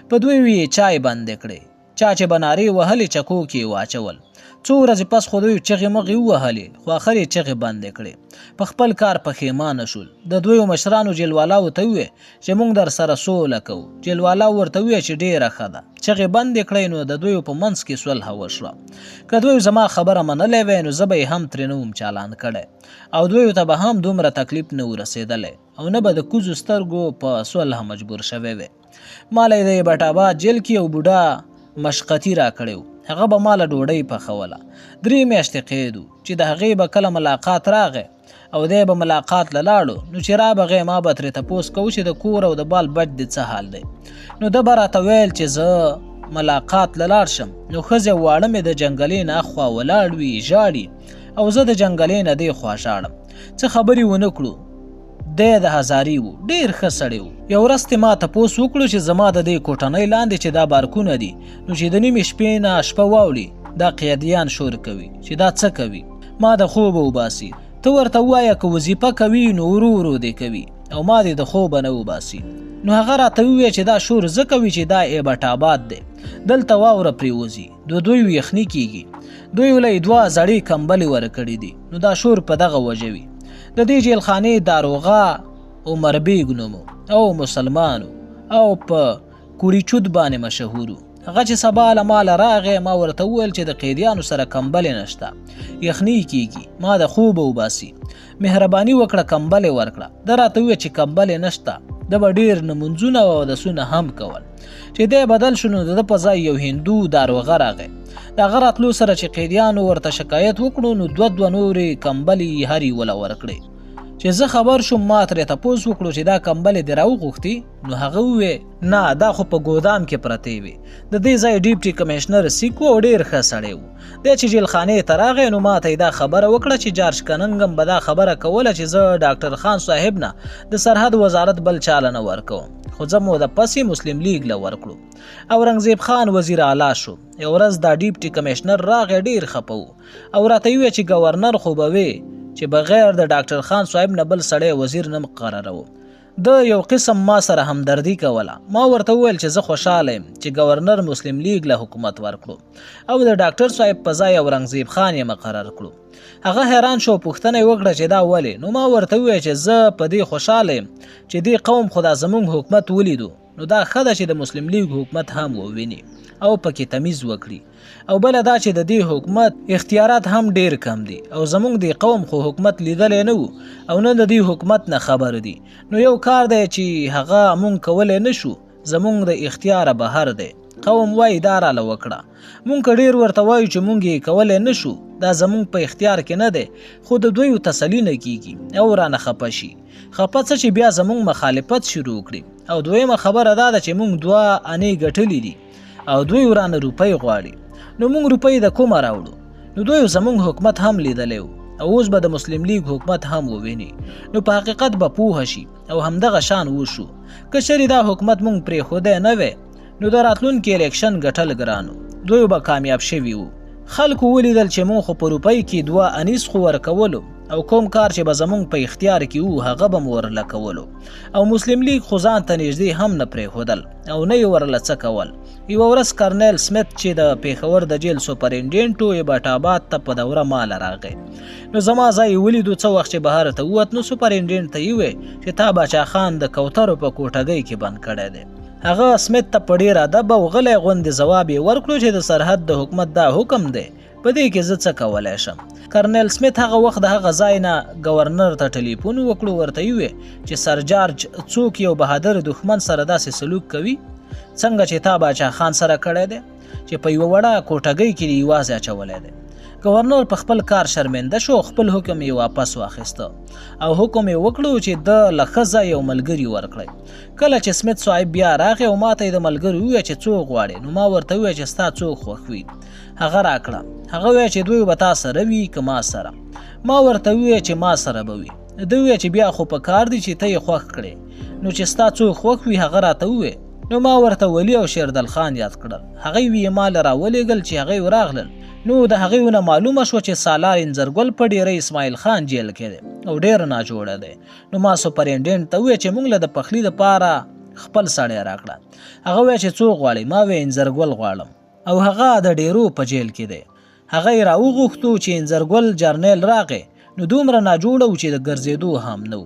په دوی یې چای بندې کړې، چا چې به نارې وهلې چکو کې یې واچول. څو ورځې پس خو دوی چغې مغې ووهلې، خو اخر یې چغې بندې کړې. په خپل کار پښیمانه شول. د دویو مشرانو جیلوالاو ته وویل چې موږ در سره سوله کوو. جیلوالاو ورته وویل چې ډېره ښه ده، چغې بندې کړئ. نو د دویو په منځ کې صلح وشوه. که دوی زما خبره منلی وی نو زه به یې هم ترې نه وم چالان کړی او دویو ته به هم دومره تکلیف نه و رسېدلی او نه به د کوزو سترګو په صلح مجبور شوی وی. ما له د ایبټ آباد جیل کې یو بوډا مشقتي راکړی و، هغه به ما له ډوډۍ پخوله. 3 میاشتې قید و چې د هغې به کله ملاقات راغی او دی به ملاقات له لاړو نو چې رابغی ما به ترې تپوس کوو چې د کور او د بال بچ دې څه حال دی. نو ده به راته ویل چې زه ملاقات له لاړ شم نو ښځې او واړه مې د جنګلې نه اخوا ولاړ وي ژاړي او زه د جنګلې نه دې خوا ژاړم. څه خبرې ونه کړو. دی د هزاري و، ډېر ښه سړی و. یو ورځ ترې ما تپوس وکړو چې زما د دې کوټنۍ لاندې چې دا بارکونه دي نو چې د نیمې شپې نه شپه واوړي دا قیدیان شور کوي چې دا څه کوي، ما د خوبه وباسي. ته ورته ووایه که وظیفه کوي نو ورو ورو دې کوي او ما دې د خوبه نه وباسي. نو هغه راته وویل چې دا شور ځکه وي چې دا ایبټ آباد دی، دلته واوره پرېوځي، د دوی یخني کیږي، دوی له یې 2 زړې کمبلې ورکړې دي نو دا شور په دغه وجه وي. د دې جیلخانې داروغه عمر بیګ نوم او مسلمان او په کوړیچود باندې مشهور و. هغه چې سبا له ماله راغی ما ورته وویل چې د قیدیانو سره کمبلې نشته، یخني کیږي، ما د خوبه وباسي، مهرباني وکړه کمبلې ورکړه. ده راته وویل چې کمبلې نشته. ده به ډېر نمونځونه او اودسونه هم کول. چې دی بدل شو نو د ده په ځای یو هندو داروغه راغی. د هغه راتلو سره چې قیدیانو ورته شکایت وکړو نو 2 نورې کمبلې یې هر یوه له ورکړې. چې زه خبر شوم ما ترې تپوس وکړو چې دا کمبلې دې راوغوښتې؟ نو هغه وویل نه، دا خو په ګودام کې پرتې وې. د دې ځای ډیپټي کمشنر سیک و او ډېر ښه سړی و. دی چې جیلخانې ته راغی نو ما ته یې دا خبره وکړه چې جارج کننګم به دا خبره کوله چې زه ډاکټر خان صاحب نه د سرحد وزارت بل چا له نه ورکوم، خو زه موده پس یې مسلم لیګ له ورکړو. اورنګزیب خان وزیر اعلی شو. یو ورځ دا ډیپټي کمشنر راغی، ډېر خپه و او راته یې وویل چې ګورنر خو به وې چې بغیر د ډاکټر خان صاحب نه بل سړی وزیر نه مقرروو. ده یو قسم ما سره همدردي کوله. ما ورته وویل چې زه خوشحاله یم چې ګورنر مسلم لیګ له حکومت ورکړو او د ډاکټر صاحب په ځای اورنګزیب خان یې مقرر کړو. هغه حیران شو، پوښتنه یې وکړه چې دا ولې؟ نو ما ورته وویل چې زه په دې خوشحاله یم چې دې قوم خو دا زموږ حکومت ولیدو، نو دا ښه ده چې د مسلم لیګ حکومت هم وویني او پکې تمیز وکړي، او بله دا چې د دې حکومت اختیارات هم ډیر کم دي او زموږ دې قوم خو حکومت لیدلی نه وو او نه د دې حکومت نه خبر دي، نو یو کار دی چې هغه مونږ کولی نه شو، زموږ د اختیاره بهر دی. قوم وایي دا راله وکړه، مونږ که ډیر ورته وایو چې مونږ یې کولی نه شو، دا زموږ په اختیار کې نه دی، خو د دوی تسلي نه کیږي او رانه خپه شي. خپه څه چې بیا زموږ مخالفت شروع کړي. او دویمه خبره دا ده چې مونږ 2 انې ګټلې دي او دوی ورانه روپۍ غواړي، نو مونږ روپۍ د کومه راوړو؟ نو دوی زموږ حکومت هم لیدلی و او اوس به د مسلم لیګ حکومت هم وویني، نو په حقیقت به پوه شي او همدغه شان وشو. که چېرې دا حکومت مونږ پرېښودی نه وی نو د راتلونکي الیکشن ګټل ګران و، دوی به کامیاب شوي وو. خلکو ولیدل چې مونږ خو په روپۍ کې 2 انیس خو ورکولو او کوم کار چې به زمونږ په اختیار کې وو هغه به مو ورله کولو. او مسلم لیګ خو ځان ته نږدې هم نه پرېښودل او نه یې ورله څه کول. یوه ورځ کرنیل سمیت چې د پېښور د جیل سپرنټینډنټ و، ایبټ آباد ته په دوره ماله راغی. نو زما ځای یې ولیدو. څه وخت چې بهر ته ووت نو سپرنټینډنټ ته یې وویل چې تا باچا خان د کوترو په کوټګۍ کې بند کړی دی. هغه سمیت ته په ډېر ادب او غلی غوندې ځواب یې ورکړو چې د سرحد د حکومت دا حکم دی، په دې کې زه څه کولی شم. کرنیل سمیت هغه وخت د هغه ځای نه گورنر ته ټلیفون وکړو، ورته یې وویل چې سر جارج څوک یو بهادر دښمن سره داسې سلوک کوي څنګه چې تا باچا خان سره کړی دی، چې په یوه وړه کوټګۍ کې یې یوازې اچولی دی. گورنر په خپل کار شرمنده شو، خپل حکم یې واپس واخیسته او حکم یې وکړو چې ده له ښه ځای یو ملګري ورکړی. کله چې سمیت صاحب بیا راغی او ماته یې د ملګري وویل چې څوک غواړې، نو ما ورته وویل چې ستا څوک خوښ وي هغه راکړه. هغه وویل چې دوی به تا سره وي که ما سره؟ ما ورته وویل چې ما سره به وي. ده وویل چې بیا خو په کار دی چې ته یې خوښ کړې، نو چې ستا څوک خوښ وي هغه راته وویل. نو ما ورته ولي او شیردل خان یاد کړل. هغوی یې ما له راولېږل. چې هغوی راغلل نو د هغوی نه معلومه شوه چې سالار انځرګل په ډېره اسماعیل خان جیل کې دی او ډېر ناجوړه دی. نو ما سپرنټینډنټ ته وویل چې موږ له د پخلي دپاره خپل سړی راکړه. هغه وویل چې څوک غواړې؟ ما وویل انځرګل غواړم او هغه د ډېرو په جیل کې دی. هغه یې راوغوښتو چې انځرګل جرنیل راغی نو دومره ناجوړه و چې د ګرځېدو هم نه و.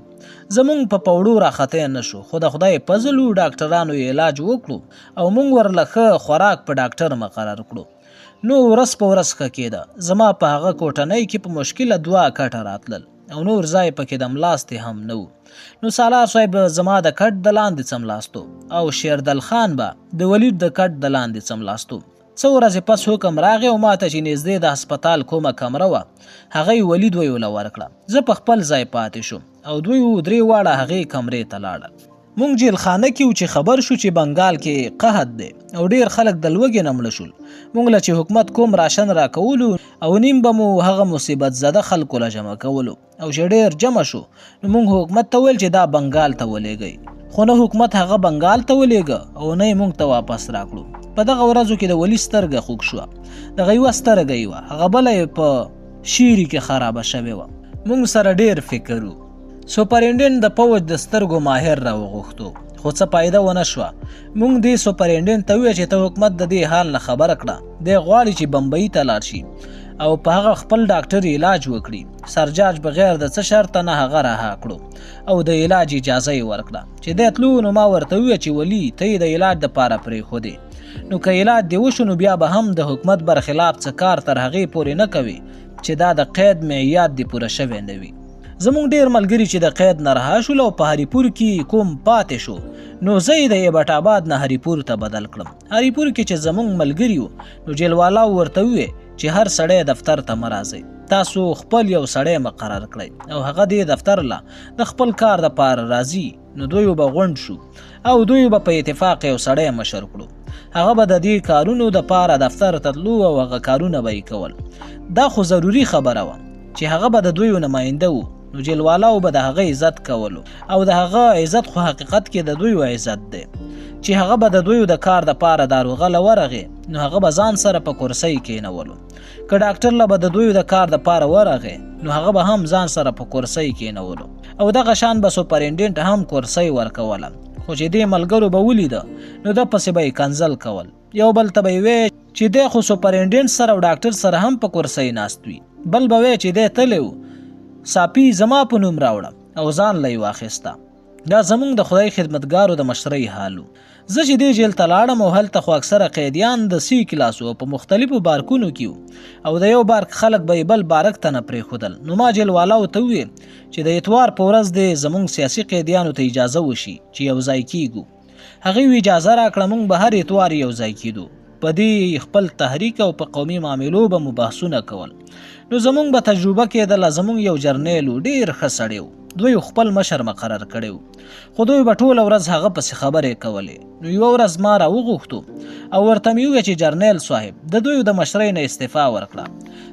زمونږ په پوړو راختی نه شو، خو د خدای فضل و ډاکټرانو یې علاج وکړو او مونږ ورله ښه خوراک په ډاکټر مقرر کړو. نو ورځ په ورځ ښه کېده. زما په هغه کوټنۍ کې په مشکله دوه کټه راتلل او نور ځای پکې د ملاستې هم نه و. نو سالار صاحب زما د کټ د لاندې څملاستو او شیردل خان به د ولید د کټ د لاندې څملاستو. څو ورځې پس حکم راغی او ماته چې نږدې د هسپتال کومه کمره وه هغه یې ولي دویو له ورکړه. زه په خپل ځای پاتې شوم او دوی درې واړه هغې کمرې ته لاړل. مونږ جیلخانه کې و چې خبر شو چې بنګال کې قحط دی او ډېر خلک د لوږې نه مړه شول. مونږ له چې حکومت کوم راشن راکولو او نیم به مو هغه مصیبت زده خلکو له جمع کولو او چې ډېر جمع شو نو مونږ حکومت ته ویل چې دا بنګال ته ولېږئ، خو نه حکومت هغه بنګال ته ولېږه او نه یې مونږ ته واپس راکړو. په دغه ورځو کې د ولي سترګه خوږ شوه. دغه یوه سترګه یې وه، هغه بله یې په شیري کې خرابه شوې وه. مونږ سره ډېر فکر و. سپرنټینډنټ د پوج د سترګو ماهر راوغوښتو، خو څه فایده ونه شوه. مونږ دې سپرنټینډنټ ته وویل چې ته حکومت د دې حال نه خبره کړه، دی غواړي چې بمبئی ته لاړ شي او په هغه خپل ډاکټر علاج وکړي. سرجارج بغیر د څه شرطه نه هغه رها کړو او د علاج اجازه یې ورکړه. چې دی تلو نو ما ورته وویل چې ولي ته یې د علاج دپاره پرېښودې، نو که علاج دې وشو نو بیا به هم د حکومت برخلاف څه کار تر هغې پورې نه کوي چې دا د قید معیاد دې پوره شوی نه وي. زمونږ ډېر ملګري چې د قید نه رها شول او په هریپور کې کوم پاتې شو نو زه یې د ایبټ آباد نه هریپور ته بدل کړم. هریپور کې چې زمونږ ملګري وو نو جیلوالاو ورته وویل چې هر سړی دفتر ته مه راځئ، تاسو خپل یو سړی مقرر کړئ او هغه دې دفتر له د خپل کار دپاره راځي. نو دوی به غونډ شو او دوی به په اتفاق یو سړی مشر کړو، هغه به د دې کارونو دپاره دفتر ته تلو او هغه کارونه به یې کول. دا خو ضروري خبره وه چې هغه به د دوی نماینده و، نو جیلوالاو به د هغه عزت کولو او د هغه عزت خو حقیقت کې د دوی عزت دی. چې هغه به د دوی د کار دپاره داروغه له ورغی نو هغه به ځان سره په کرسۍ کینولو، که ډاکټر له به د دوی د کار دپاره ورغی نو هغه به هم ځان سره په کرسۍ کینولو او دغه شان به سپرنټینډنټ هم کرسۍ ورکوله. خو چې دې ملګرو به ولیده نو ده پسې به یې کنځل کول، یو بل ته به یې ویل چې دی خو سپرنټینډنټ سره او ډاکټر سره هم په کرسۍ ناست وي، بل به ویل چې دی تللی و ساپي زما په نوم راوړه او ځان له یې واخیسته. دا زمونږ د خدای خدمتګارو د مشرۍ حال و. زه چې دې جیل ته لاړم او هلته خو اکثره قیدیان د سی کلاس وو او په مختلفو بارکونو کې وو او د یو بارک خلک به یې بل بارک ته نه پرېښودل. نو ما جیل والاو ته وویل چې د اتوار په ورځ دې زمونږ سیاسي قیدیانو ته اجازه وشي چې یو ځای کیږو. هغوی اجازه راکړه، مونږ به هر اتوار یو ځای کیدو. په دې خپل تحریک او په قومي معاملو به مو بحثونه کول. نو زمونږ به تجربه کېدله. زمونږ یو جرنیل و، ډېر ښه سړی و. دوی خپل مشر مقرر کړی و، خو دوی به ټوله ورځ هغه پسې خبرې کولې. نو یوه ورځ ما راوغوښتو او ورته مې وویل چې جرنیل صاحب د دوی د مشرۍ نه استعفا ورکړه.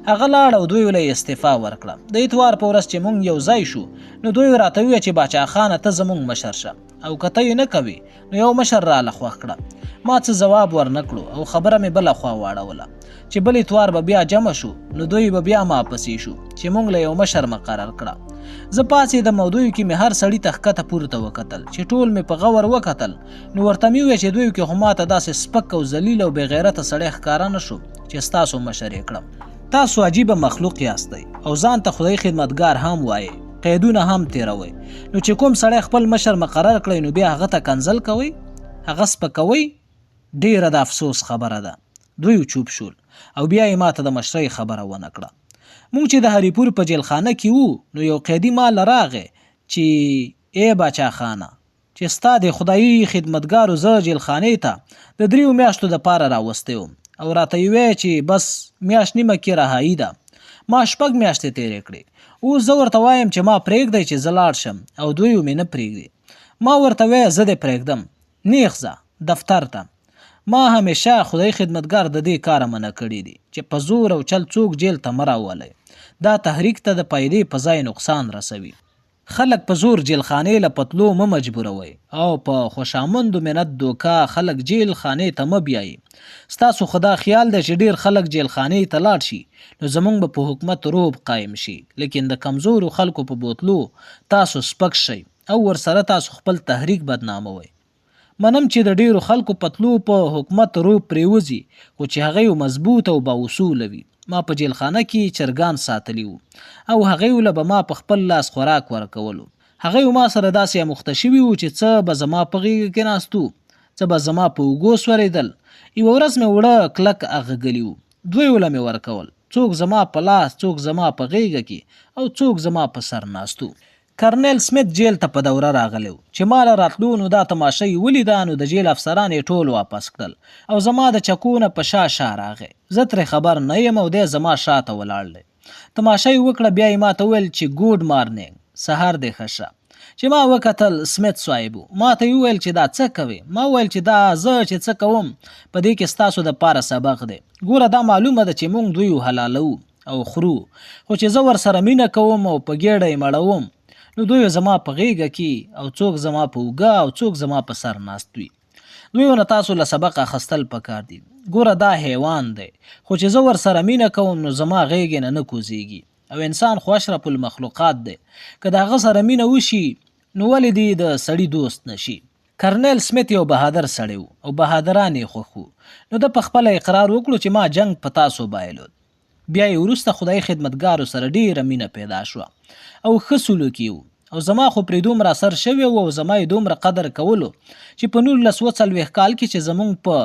هغه لاړ او دوی له استعفا ورکړه. د اتوار په ورځ چې مونږ یو ځای شو نو دوی راته وویل چې باچا خانه ته زمونږ مشر شه او که ته یې نه کوې نو یو مشر راله خوښ کړه. ما څه ځواب ورنه کړو او خبره مې بله خوا واړوله چې بل اتوار به بیا جمع شو نو دوی به بیا ما پسې شو چې مونږ له یو مشر مقرر کړه. زه پاڅېدم او دوی کې مې هر سړي ته ښکته پورته وکتل. چې ټول مې په غور وکتل نو ورته مې وویل چې دوی کې خو ماته داسې سپک او ذلیل او بېغیرته سړی ښکاره نه شو چې ستاسو مشر یې کړم. تاسو عجیبه مخلوق یاستئ او ځان ته خدای خدمتګار هم وایئ، قیدونه هم تېروئ، نو چې کوم سړی خپل مشر مقرر کړئ نو بیا هغه ته کنځل کوئ، هغه سپکوئ؟ ډېره د افسوس خبره ده. دوی چوپ شول او بیا یې ماته د مشرۍ خبره ونه کړه. مونږ چې د هریپور په جېلخانه کې وو نو یو قیدي ما له راغی چې ای باچا خانه! چې ستا دې خدایي خدمتګارو زه جېلخانې ته د دریو میاشتو دپاره راوستی وم او راته یې ویې چې بس میاشت نیمه کې رهایي ده. ما شپږ میاشتې تېرې کړې. اوس زه ورته وایم چې ما پرېږدئ چې زه لاړ شم او دوی مې نه پرېږدي. ما ورته ویې زه دې پرېږدم. نېغ ځه دفتر ته. ما همېشه خدایي خدمتګار ددې کاره منع کړي دي چې په زور او چل څوک جېل ته مه راولئ. دا تحریک ته د پایدې په ځای نقصان رسوي. خلک په زور جېلخانې له په تلو مه مجبوروئ او په خوشامند و منت دوکه خلک جېل خانې ته مه بیایئ. ستاسو خو دا خیال دی چې ډېر خلک جېلخانې ته لاړ شي نو زمونږ به په حکومت رعب قایم شي، لیکن د کمزورو خلکو په بوتلو تاسو سپک شئ او ورسره تاسو خپل تحریک بدناموئ. منم چې د ډېرو خلکو په تلو په حکومت رعب پرېوځي، خو چې هغوی مضبوط او بااصوله وي. ما په جېلخانه کې چرګان ساتلي وو او هغوی له به ما په خپل لاس خوراک ورکولو. هغوی ما سره داسې اموخته شوي وو چې څه به زما په غېږه کې ناست وو، څه به زما په اوږو سورېدل. یوه ورځ مې اوړه کلک اغږلي وو، دوی له مې ورکول. څوک زما په لاس، څوک زما په غېږه کې او څوک زما په سر ناست وو. کرنیل سمیت جیل ته په دوره راغلی و. چې ما له راتلو نو دا تماشه یې ولیده نو د جیل افسران یې ټول واپس کړل او زما د چکو نه په شا شا راغی. زه ترې خبر نه یم او دی زما شا ته ولاړ دی. تماشه یې وکړه بیا یې ماته وویل چې ګوډ مارنینګ، سهار دې ښه شه. چې ما وکتل سمیت صاحب و. ماته یې وویل چې دا څه کوې؟ ما وویل چې دا زه چې څه کوم په دې کې ستاسو د پاره سبق دی. ګوره دا معلومه ده چې مونږ دوی حلالوو او خورو، خو چې زه ورسره مینه کوم او په ګېډه یې مړوم نو دوی زما په غېږه کې او څوک زما په اوږه او څوک زما په سر ناست وي. دوی نه تاسو له سبق اخستل پکار دي. ګوره دا حیوان دی، خو چې زه ورسره مینه کوم نو زما غېږې نه نه کوزېږي او انسان خو اشرف المخلوقات دی، که د هغه سره مینه وشي نو ولې دې د سړي دوست نه شي؟ کرنیل سمیت یو بهادر سړی و او بهادران یې خوښ وو، نو ده په خپله اقرار وکړو چې ما جنګ په تاسو بایلود. بیا یې وروسته خدایي خدمتګارو سره ډېره مینه پیدا شوه او ښه سلوک یې و او زما خو پرې دومره اثر شوی و او زما یې دومره قدر کولو چې په 1940 کال کې چې زمونږ په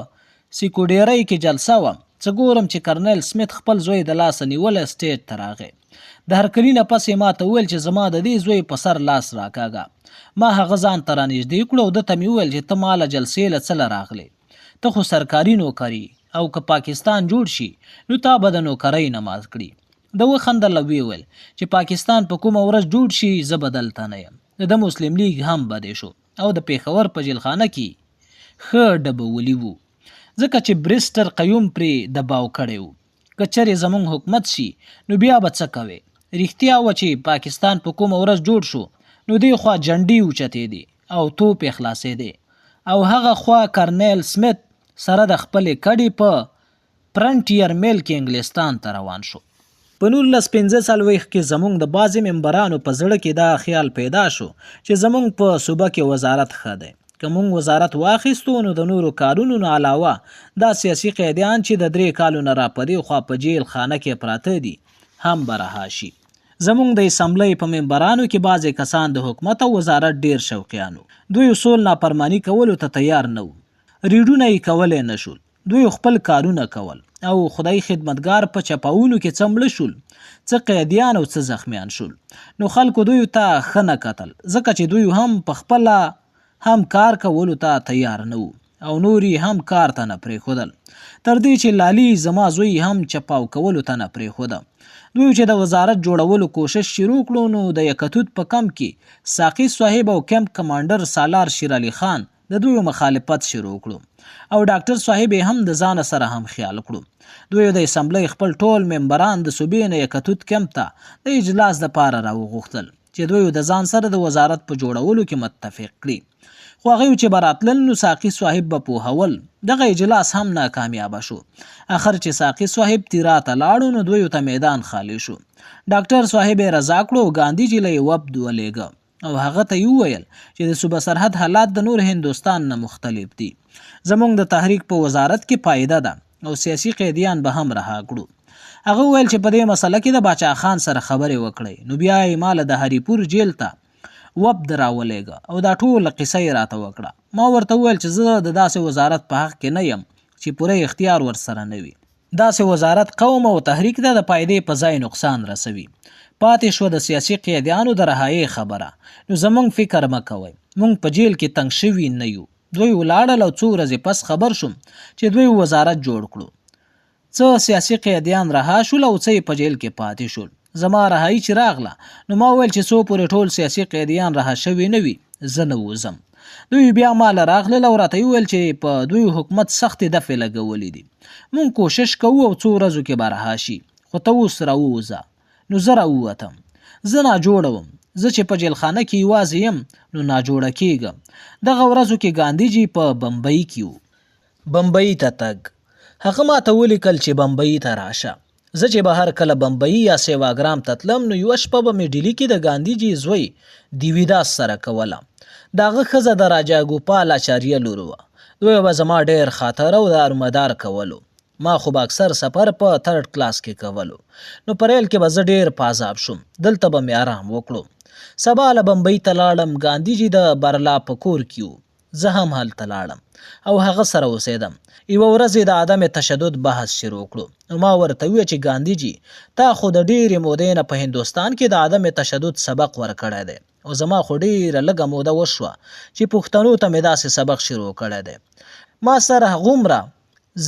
سیکوډیرۍ کې جلسه وه، څه ګورم چې کرنیل سمیت خپل زوی د لاسه نیولی سټیج ته راغی. د هرکلي نه پس یې ماته وویل چې زما د دې زوی په سر لاس راکاږه. ما هغه ځان ته رانږدې کړو او ده ته مې وویل چې ته ماله جلسې له څه له راغلې؟ ته خو سرکاري نوکر یې او که پاکستان جوړ شي نو تا به د نوکرۍ نه مات کړي. ده وخندل او ویې ویل چې پاکستان په کومه ورځ جوړ شي زه به دلته نه یم. د ده مسلم لیګ هم بدې شو او د پېښور په جېلخانه کې ښه ډبولي وو ځکه چې برسټر قیوم پرې دباو کړی و. که چېرې زمونږ حکومت شي نو بیا به څه کوې؟ رښتیا وه چې پاکستان په کومه ورځ جوړ شو نو دې خوا جنډې اوچتېدې او توپې خلاصېدې او هغه خوا کرنیل سمیت سره د خپلې کډې په پرنټیر میل کې انګلستان ته روان شو. په 1945 کې زمونږ د بعضې ممبرانو په زړه کې دا خیال پیدا شو چې زمونږ په صوبه کې وزارت ښه دی. که مونږ وزارت واخیستو نو د نورو کارونو نه علاوه دا سیاسي قیدیان چې د درې کالو نه راپدې خوا په جیل خانه کې پراته دي هم به رها شي. زمونږ د اسمبلۍ په ممبرانو کې بعضې کسان د حکومت او وزارت ډېر شوقیان وو. دوی اصول ناپرماني کولو ته تیار نه وو. ریډونه یې کولی نه شول. دوی خپل کارونه کول او خدایي خدمتګار په چپاوونو کې څه مړه شول، څه قیدیان او څه زخمیان شول. نو خلکو دوی ته ښه نه کتل، ځکه چې دوی هم په خپله هم کار کولو ته تیار نه وو او نور یې هم کار ته نه پرېښودل. تر دې چې لالي زما زوی هم چپاو کولو ته نه پرېښوده. دوی چې د وزارت جوړولو کوشش شروع کړو نو د یکتوت په کمپ کې ساقي صاحب او کمپ کمانډر سالار شیرعلي خان د دوی مخالفت شروع کړو او ډاکټر صاحب یې هم د ځانه سره هم خیال کړو. دوی د اسمبلۍ خپل ټول ممبران د صوبې نه یکتوت کمپ ته د اجلاس د پاره راوغوښتل چې دوی د ځان سره د وزارت په جوړولو کې متفق کړي. خو هغوی چې به راتلل نو ساقي صاحب به پوهول. دغه اجلاس هم ناکامیابه شو. اخر چې ساقي صاحب تیرا ته لاړو نو دوی ته میدان خالی شو. ډاکټر صاحب یې رضا کړو او ګاندي جي له یې وفد ولېږه او هغه ته یې وویل چې د صوبه سرحد حالات د نور هندوستان نه مختلف دي. زمونږ د تحریک په وزارت کې پایده ده او سیاسي قیدیان به هم رها کړو. هغه وویل چې په دې مسله کې د باچا خان سره خبرې وکړئ. نو بیا یې ما له د هریپور جیل ته وفد راولېږه او دا ټوله قصه یې راته وکړه. ما ورته وویل چې زه د داسې وزارت په حق کې نه یم چې پوره اختیار ورسره نه وي. داسې وزارت قوم او تحریک ته د پایدې په ځای نقصان رسوي. پاتې شوه د سیاسي قیدیانو د رهایۍ خبره، نو زمونږ فکر مه کوئ. مونږ په جیل کې تنګ شوي نه یو. دوی ولاړل او څو ورځې پس خبر شوم چې دوی وزارت جوړ کړو. څه سیاسي قیدیان رها شول او څه یې په جیل کې پاتې شول. زما رهایي چې راغله نو ما ویل چې څو پورې ټول سیاسي قیدیان رها شوي نه وي زه نه وځم. دوی بیا ما له راغلل او راته یې وویل چې په دوی حکومت سختې دفعې لګولې دي. مونږ کوشش کوو او څو ورځو کې به رها شي خو ته اوس راووځه. نو زه راووتم. زه ناجوړه وم. زه چې په جیلخانه کې یوازې یم نو ناجوړه کیږم. دغه ورځو کې ګاندي جي په بمبئی کې و. بمبئی ته تګ. هغه ماته ولیکل چې بمبئی ته راشه. زه چې به هر کله بمبئی یا سیواګرام ته تلم نو یوه شپه به مې ډیلي کې د ګاندي جي زوی دیویداس سره کوله. د هغه ښځه د راجا ګوپال اچاریه لور وه. دوی به زما ډېر خاطر او دارومدار کولو. ما خو به اکثر سفر په ترډ کلاس کې کولو نو په ریل کې به زه ډېر په عذاب شوم. دلته به مې ارام وکړو. سبا له بمبئی ته لاړم. ګاندي جي د برلا په کور کې و. زه هم هلته لاړم او هغه سره اوسېدم. یوه ورځ یې د عدم تشدد بحث شروع کړو نو ما ورته وویل چې ګاندي جي تا خو د ډېرې مودې نه په هندوستان کې د عدم تشدد سبق ورکړی دی او زما خو ډېره لږه موده وشوه چې پښتنو ته مې داسې سبق شروع کړی دی. ما سره هغومره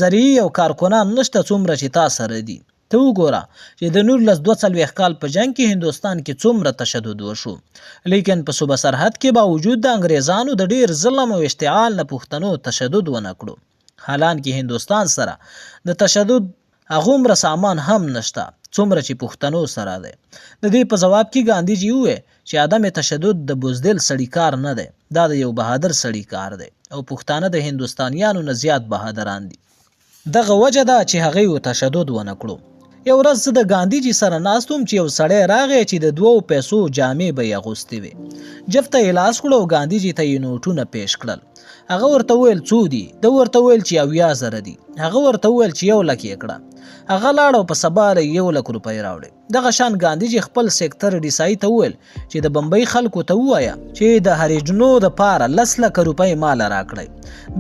ذریعې او کارکنان نشته څومره چې تا سره دي. ته وګوره چې د 1942 کال په جنګ کې هندوستان کې څومره تشدد وشو لیکن په صوبه سرحد کې باوجود د انګریزانو د ډیر ظلم او اشتعال نه پښتنو تشدد ونه کړو، حالانکه هندوستان سره د تشدد هغومره سامان هم نشته څومره چې پښتنو سره دی. د دې په ځواب کې ګاندي جي وویل چې عدم تشدد د بزدل سړي کار نه دی، دا د یو بهادر سړي کار دی او پښتانه د هندوستانیانو نه زیات بهادران دي. دغه وجه ده چې هغوی تشدد ونه کړو. یو ورځ زه د ګاندي جي سره ناست وم چې یو سړی راغی چې د دوو پیسو جامې به یې اغوستې وې. جف ته یې لاس کړو او ګاندي جي ته یې نوټونه پیش کړل. هغه ورته وویل څو دي؟ ده ورته وویل چې 70,000 دي. هغه ورته وویل چې یو لک یې کړه. هغه لاړ او په سبا له یې 1 لک روپۍ راوړې. دغه شان ګاندي جي خپل سیکتر ډیسای ته وویل چې د بمبئی خلکو ته ووایه چې د هریجنو د پاره 10 لکه روپۍ مال راکړئ.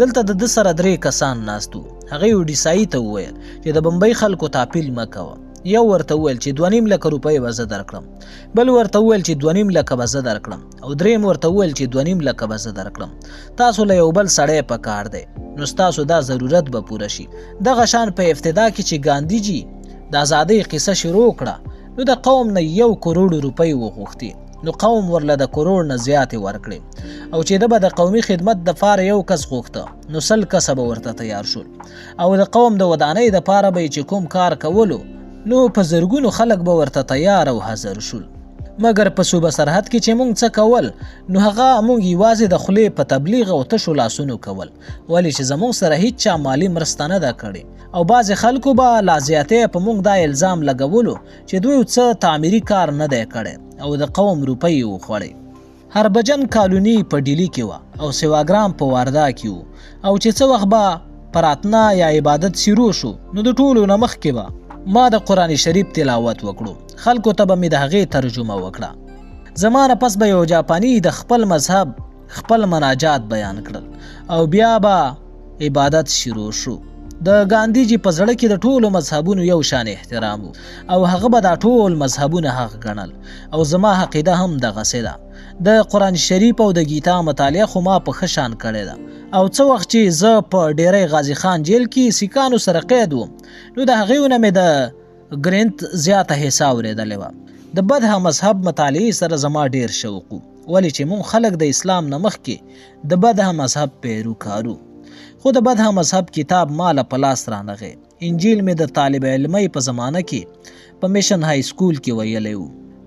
دلته د ده سره درې کسان ناست وو. هغه یو ډیسای ته وویل چې د بمبئی خلکو ته اپیل مه کوه. یو ورته وویل چې 2.5 لکه روپۍ به زه درکړم، بل ورته وویل چې 2.5 لکه به زه درکړم او دریم ورته وویل چې 2.5 لکه به زه درکړم. تاسو له یو بل سړی په کار دی نو ستاسو دا ضرورت به پوره شي. دغه شان په ابتدا کې چې ګاندي جي د ازادۍ قصه شروع کړه نو د قوم نه 1 کروړ روپۍ وغوښتې نو قوم ورله د کروړ نه زیاتې ورکړې او چې ده به د قومي خدمت د پاره یو کس غوښته نو 100 کسه به ورته تیار شول او د قوم د ودانۍ د پاره به یې چې کوم کار کولو نو په زرګونو خلک به ورته تیار او حاضر شول. مګر په صوبه سرحد کې چې مونږ څه کول نو هغه مونږ یوازې د خولې په تبلیغ او تشو لاسونو کول، ولې چې زمونږ سره هیڅ چا مالي مرسته نه ده کړې او بعضې خلکو به لا زیاتې په مونږ دا الزام لګولو چې دوی څه تعمیري کار نه دی کړی او د قوم روپۍ یې وخوړې. هربجن کالوني په ډیلي کې وه او سیواګرام په واردا کې وو او چې څه وخت به پراتنا یا عبادت شروع شو نو د ټولو نه مخکې به ما د قرآن شریف تلاوت وکړو، خلکو ته به مې د هغې ترجمه وکړه. زما نه پس به یو جاپانی د خپل مذهب خپل مناجات بیان کړل او بیا به عبادت شروع شو. د ګاندي جي په زړه کې د ټولو مذهبونو یو شان احترام وو او هغه به دا ټول مذهبونه حق ګڼل او زما عقیده هم دغسې ده. د قرآن شریف او د ګیتا مطالعه خو ما په ښه شان کړې ده. او څه وخت چې زه په ډیری غازي خان جیل کې سیکانو سره قید وم، نو د هغې نه مې د ګرینت زیاته حصه اورېدلې وه. د بدها مذهب مطالعې سره زما ډیر شوق و، ولې چې مونږ خلک د اسلام نه مخکې د بدها مذهب پیروکارو. خو د بدها مذهب کتاب ما له په لاس رانغی. انجیل مې د طالب علمۍ په زمانه کې په میشن های سکول کې ویلی و،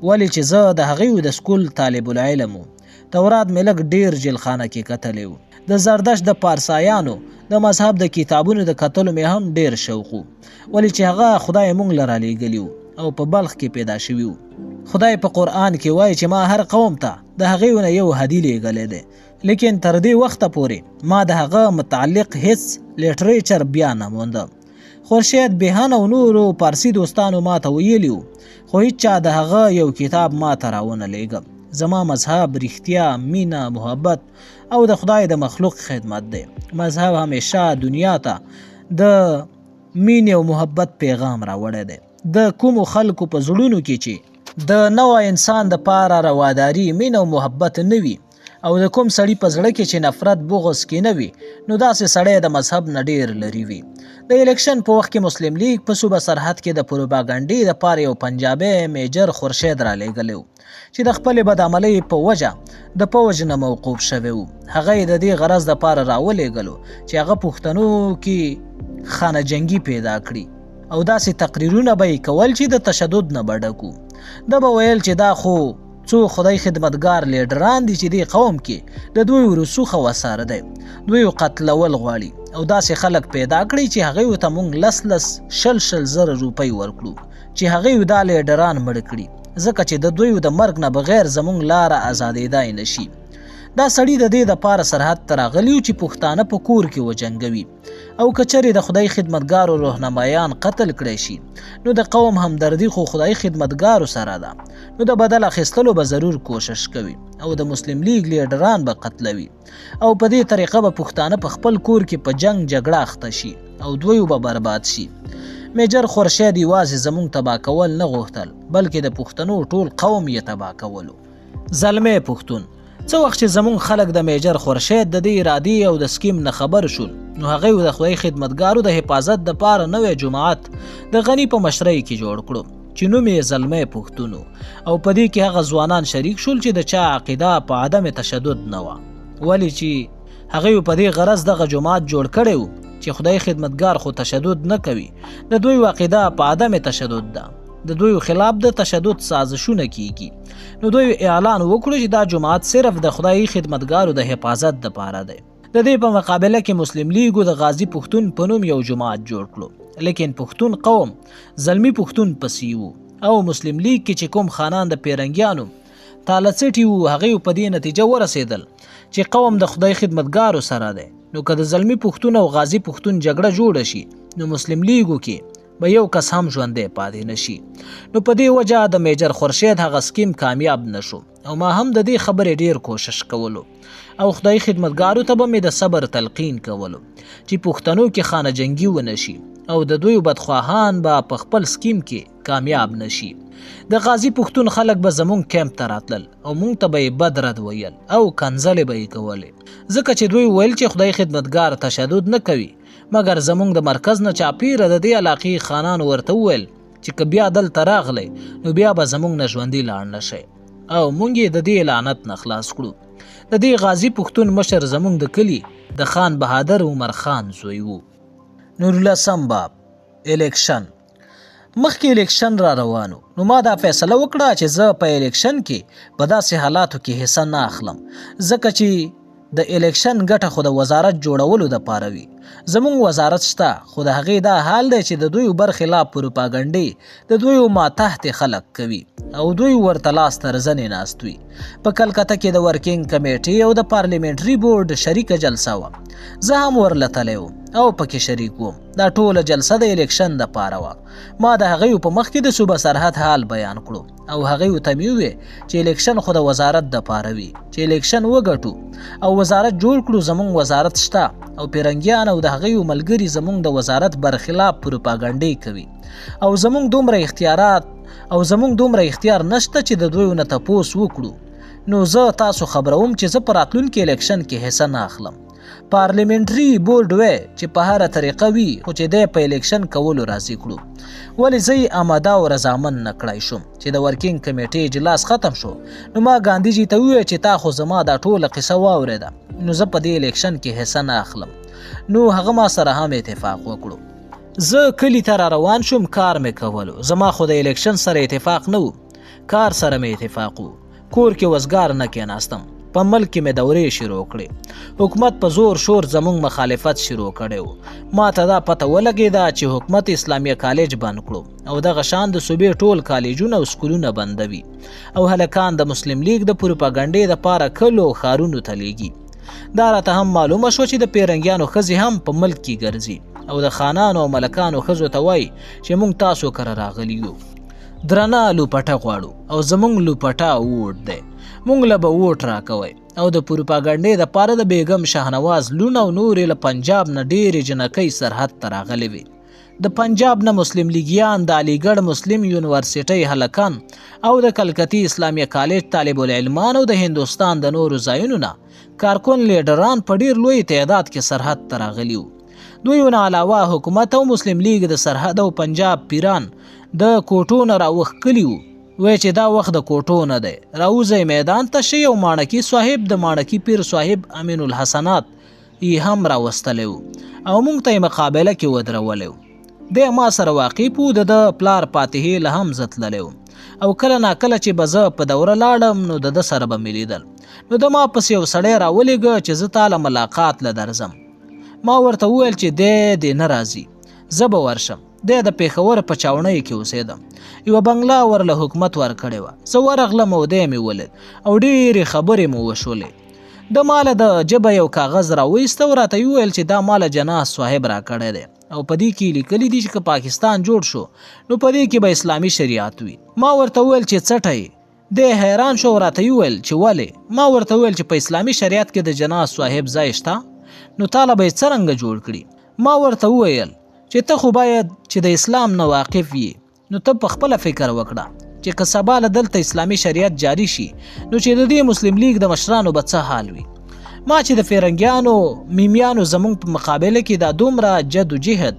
ولې چې زه د هغې د سکول طالب العلم و. تورات مې لږ ډیر جیلخانه کې کتلی و. د زردشت د پارسایانو د مذهب د کتابونو د کتلو مې هم ډیر شوق و، ولې چې هغه خدای مونږ له رالیږلي و او په بلخ کې پیدا شوي و. خدای په قرآن کې وایي چې ما هر قوم ته د هغې نه یو هدي لیږلی دی، لیکن تر دې وخته پورې ما د هغه متعلق هیڅ لیټریچر بیا نه مونده. خورشید بیهن او نورو پارسي دوستانو ما ته ویلي وو، خو هیچا د هغه یو کتاب ما ته راونه لیږه. زما مذهب رښتیا، مینه، محبت او د خدای د مخلوق خدمت دی. مذهب همیشه دنیا ته د مینې او محبت پیغام راوړی دی. د کومو خلکو په زړونو کې چې د نوع انسان د پاره رواداري، مینه او محبت نه وي، او د کوم سړي په زړه کې چې نفرت، بغض کینه وي، نو داسې سړی د مذهب نه ډیر لري وي. د الیکشن په وخت کې مسلم لیګ په صوبه سرحد کې د پروپاګنډې دپاره یو پنجابی میجر خورشید رالیږلی و، چې د خپلې بدعملۍ په وجه د پوج نه موقوف شوی و. هغه یې د دې غرض دپاره راولیږلو چې هغه پښتنو کې خانه جنګي پیدا کړي، او داسې تقریرونه به یې کول چې د تشدد نه به ډک وو. ده به ویل چې دا خو څو خدای خدمتګار لیډران دي چې دې قوم کې د دوی رسوخ او اثر دی، دوی قتلول غواړي، او داسې خلک پیدا کړي چې هغوی ته مونږ لس لس شل شل زره روپۍ ورکړو چې هغوی دا لیډران مړه کړي، ځکه چې د دوی د مرګ نه بغیر زمونږ لاره ازادېدای نه شي. دا سړي د دې دپاره سرحد ته راغلي وو چې پښتانه په کور کې وجنګوي، او که چېرې د خدای خدمتګارو رهنمایان قتل کړی شي، نو د قوم همدردي خو خدای خدمتګارو سره ده، نو د بدل اخیستلو به ضرور کوشش کوي او د مسلم لیګ لیډران به قتلوي، او په دې طریقه به پښتانه په خپل کور کې په جنگ جګړه اخته شي او دوی به برباد شي. میجر خورشید یوازې زمونږ تباه کول نه غوښتل، بلکې د پښتنو ټول قوم یې تباه کولو. زلمی پښتون څه وخت چې زمونږ خلک د میجر خورشید د دې ارادې او د سکیم نه خبر شول، نو هغوی د خدای خدمتګارو د حفاظت دپاره نوی جماعت د غني په مشرۍ کې جوړ کړو چې نوم یې زلمی پښتون و، او په دې کې هغه ځوانان شریک شول چې د چا عقیده په عدم تشدد نه وه، ولې چې هغوی په دې غرض دغه جماعت جوړ کړی و چې خدای خدمتګار خو تشدد نه کوي، د دوی عقیده په عدم تشدد ده، د دوی خلاف د تشدد سازشونه کیږي. نو دوی اعلان وکړو چې دا جماعت صرف د خدای خدمتګارو د حفاظت دپاره دی. د دې په مقابله کې مسلم لیګو د غازي پښتون په نوم یو جماعت جوړ کړو، لیکن پښتون قوم زلمی پښتون پسې وو، او مسلم لیګ کې چې کوم خانان د پیرنګیانو تاله څټي وو، هغوی په دې نتیجه ورسېدل چې قوم د خدای خدمتګارو سره دی، نو که د زلمی پښتون او غازي پښتون جګړه جوړه شي، نو مسلم لیګو کې به یو کس هم ژوندی پاتې نه شي. نو په دې وجه د میجر خورشید هغه سکیم کامیاب نه شو، او ما هم د دې خبرې ډیر کوشش کولو، او خدای خدمتګارو ته به مې د صبر تلقین کولو چې پښتنو کې خانه جنګي ونه شي، او د دوی بدخواهان به په خپل سکیم کې کامیاب نه شي. د غازي پښتون خلک به زمونږ کیمپ ته راتلل او مونږ ته به یې بد رد ویل او کنځلې به یې کولې، ځکه چې دوی ویل چې خدای خدمتګار تشدد نه کوي. مګر زمونږ د مرکز نه چاپیره د دې علاقې خانانو ورته وویل چې که بیا دلته راغلی نو بیا به زمونږ نه ژوندي لاړ نه شی، او مونږ یې د دې لعنت نه خلاص کړو. د دې غازي پښتون مشر زمونږ د کلي د خان بهادر عمر خان زوی و. نورلسم باب، الیکشن. مخکې الیکشن را روانو، نو ما دا فیصله وکړه چې زه په الیکشن کې په داسې حالاتو کې حصه نه اخلم، ځکه چې د الیکشن ګټه خو د وزارت جوړولو دپاره وي. زمونږ وزارت شته، خو د هغې دا حال دی چې د دوی برخلاف پروپاګنډې د دوی ماتحت خلک کوي او دوی ورته لاس تر زنې ناست وي. په کلکته کې د ورکینګ کمیټې او د پارلیمنټري بورډ شریکه جلسه وه، زه هم ورله تللی وم او پکې شریک وم. دا ټوله جلسه د الیکشن دپاره وه. ما د هغوی په مخ کې د صوبه سرحد حال بیان کړو او هغوی ته مې وویل چې الیکشن خو د وزارت دپاره وي، چې الیکشن وګټو او وزارت جوړ کړو، زمونږ وزارت شته او پیرنګیان او د هغوی ملګري زمونږ د وزارت برخلاف پروپاګنډې کوي او زمونږ دومره اختیارات او زمونږ دومره اختیار نشته چې د دوی نه تپوس وکړو. نو زه تاسو خبروم چې زه په راتلونکي الیکشن کې حصه نه اخلم. پارلیمنټري بورډ وی چې په هره طریقه وي خو چې دی په الیکشن کولو راضي کړو. ولې زه یې آماده او رضامند نه کړای شوم. چې د ورکینګ کمیټې اجلاس ختم شو نو ما ګاندي جي ته وویل چې تا خو زما دا ټوله قصه واورېده، نو زه په دې الیکشن کې حصه نه اخلم. نو هغه ما سره هم اتفاق وکړو. زه کلي ته را روان شوم، کار مې کولو. زما خو د الیکشن سره اتفاق نه و، کار سره مې اتفاق و. کور کې وزګار نه کېناستم، په ملک کې مې دورې شروع کړې. حکومت په زور شور زمونږ مخالفت شروع کړی و. ما ته دا پته ولګېده چې حکومت اسلامیه کالج بند کړو او دغه شان د صوبې ټول کالجونه او سکولونه بندوي او هلکان د مسلم لیګ د پروپاګنډې دپاره کلو او ښارونو ته لیږي. دا راته هم معلومه شوه چې د پیرنګیانو ښځې هم په ملک کې ګرځي او د خانانو او ملکانو ښځو ته وایي چې مونږ تاسو کره راغلي یو، درنه لوپټه غواړو او زمونږ لوپټه ووټ دی، مونږ له به ووټ راکوئ. او د پروپاګنډې دپاره د بیګم شاهنواز لوڼه او نورې له پنجاب نه ډېرې جنکۍ سرحد ته راغلې وې. د پنجاب نه مسلم لیګیان، د علیګړ مسلم یونیورسټۍ هلکان او د کلکتې اسلامیه کالج طالب العلمان او د هندوستان د نورو ځایونو نه کارکن لیډران په ډیر لوی تعداد کې سرحد ته راغلي وو. دوی نه علاوه حکومت او مسلم لیګ د سرحد او پنجاب پیران د کوټو نه راوښکلي وو، وی چې دا وخت د کوټو نه دی، راوځئ میدان ته شئ. او ماڼکي صاحب د ماڼکي پیر صاحب امین الحسنات یې هم راوستلی و او مونږ ته یې مقابله کې ودرولی و. دی ما سره واقف و، د ده پلار فاتحې له هم زه تللی وم او کله ناکله چې به زه په دوره لاړم نو د ده سره به مې لیدل. نو ده ما پسې یو سړی راولېږه چې زه تا له ملاقات له درځم. ما ورته وویل چې دی دې نه راځي، زه به ورشم. دی د پېښور په چاوڼۍ کې اوسېده، یوه بنګله ورله حکومت ورکړې وه. زه ورغلم او دی مې ولید او ډېرې خبرې مو وشولې. ده ماله د جبه یو کاغذ راوایسته او راته یې وویل چې دا ماله جناح صاحب راکړی دی او په دې کې لیکلي دي چې که پاکستان جوړ شو نو په دې کې به اسلامي شریعت وي. ما ورته وویل چې څټه یې؟ دی حیران شو او راته یې وویل چې ولې؟ ما ورته وویل چې په اسلامي شریعت کې د جناح صاحب ځای شته نو تاله به یې څرنګه جوړ کړي؟ ما ورته وویل چې ته خو باید چې د اسلام نه واقف یې، نو ته په خپله فکر وکړه چې که سبا له دلته اسلامي شریعت جاری شي نو چې د دې مسلم لیګ د مشرانو به څه حال وي. ما چې د فیرنګیانو میمیانو زمونږ په مقابله کې دا دومره جد و جهد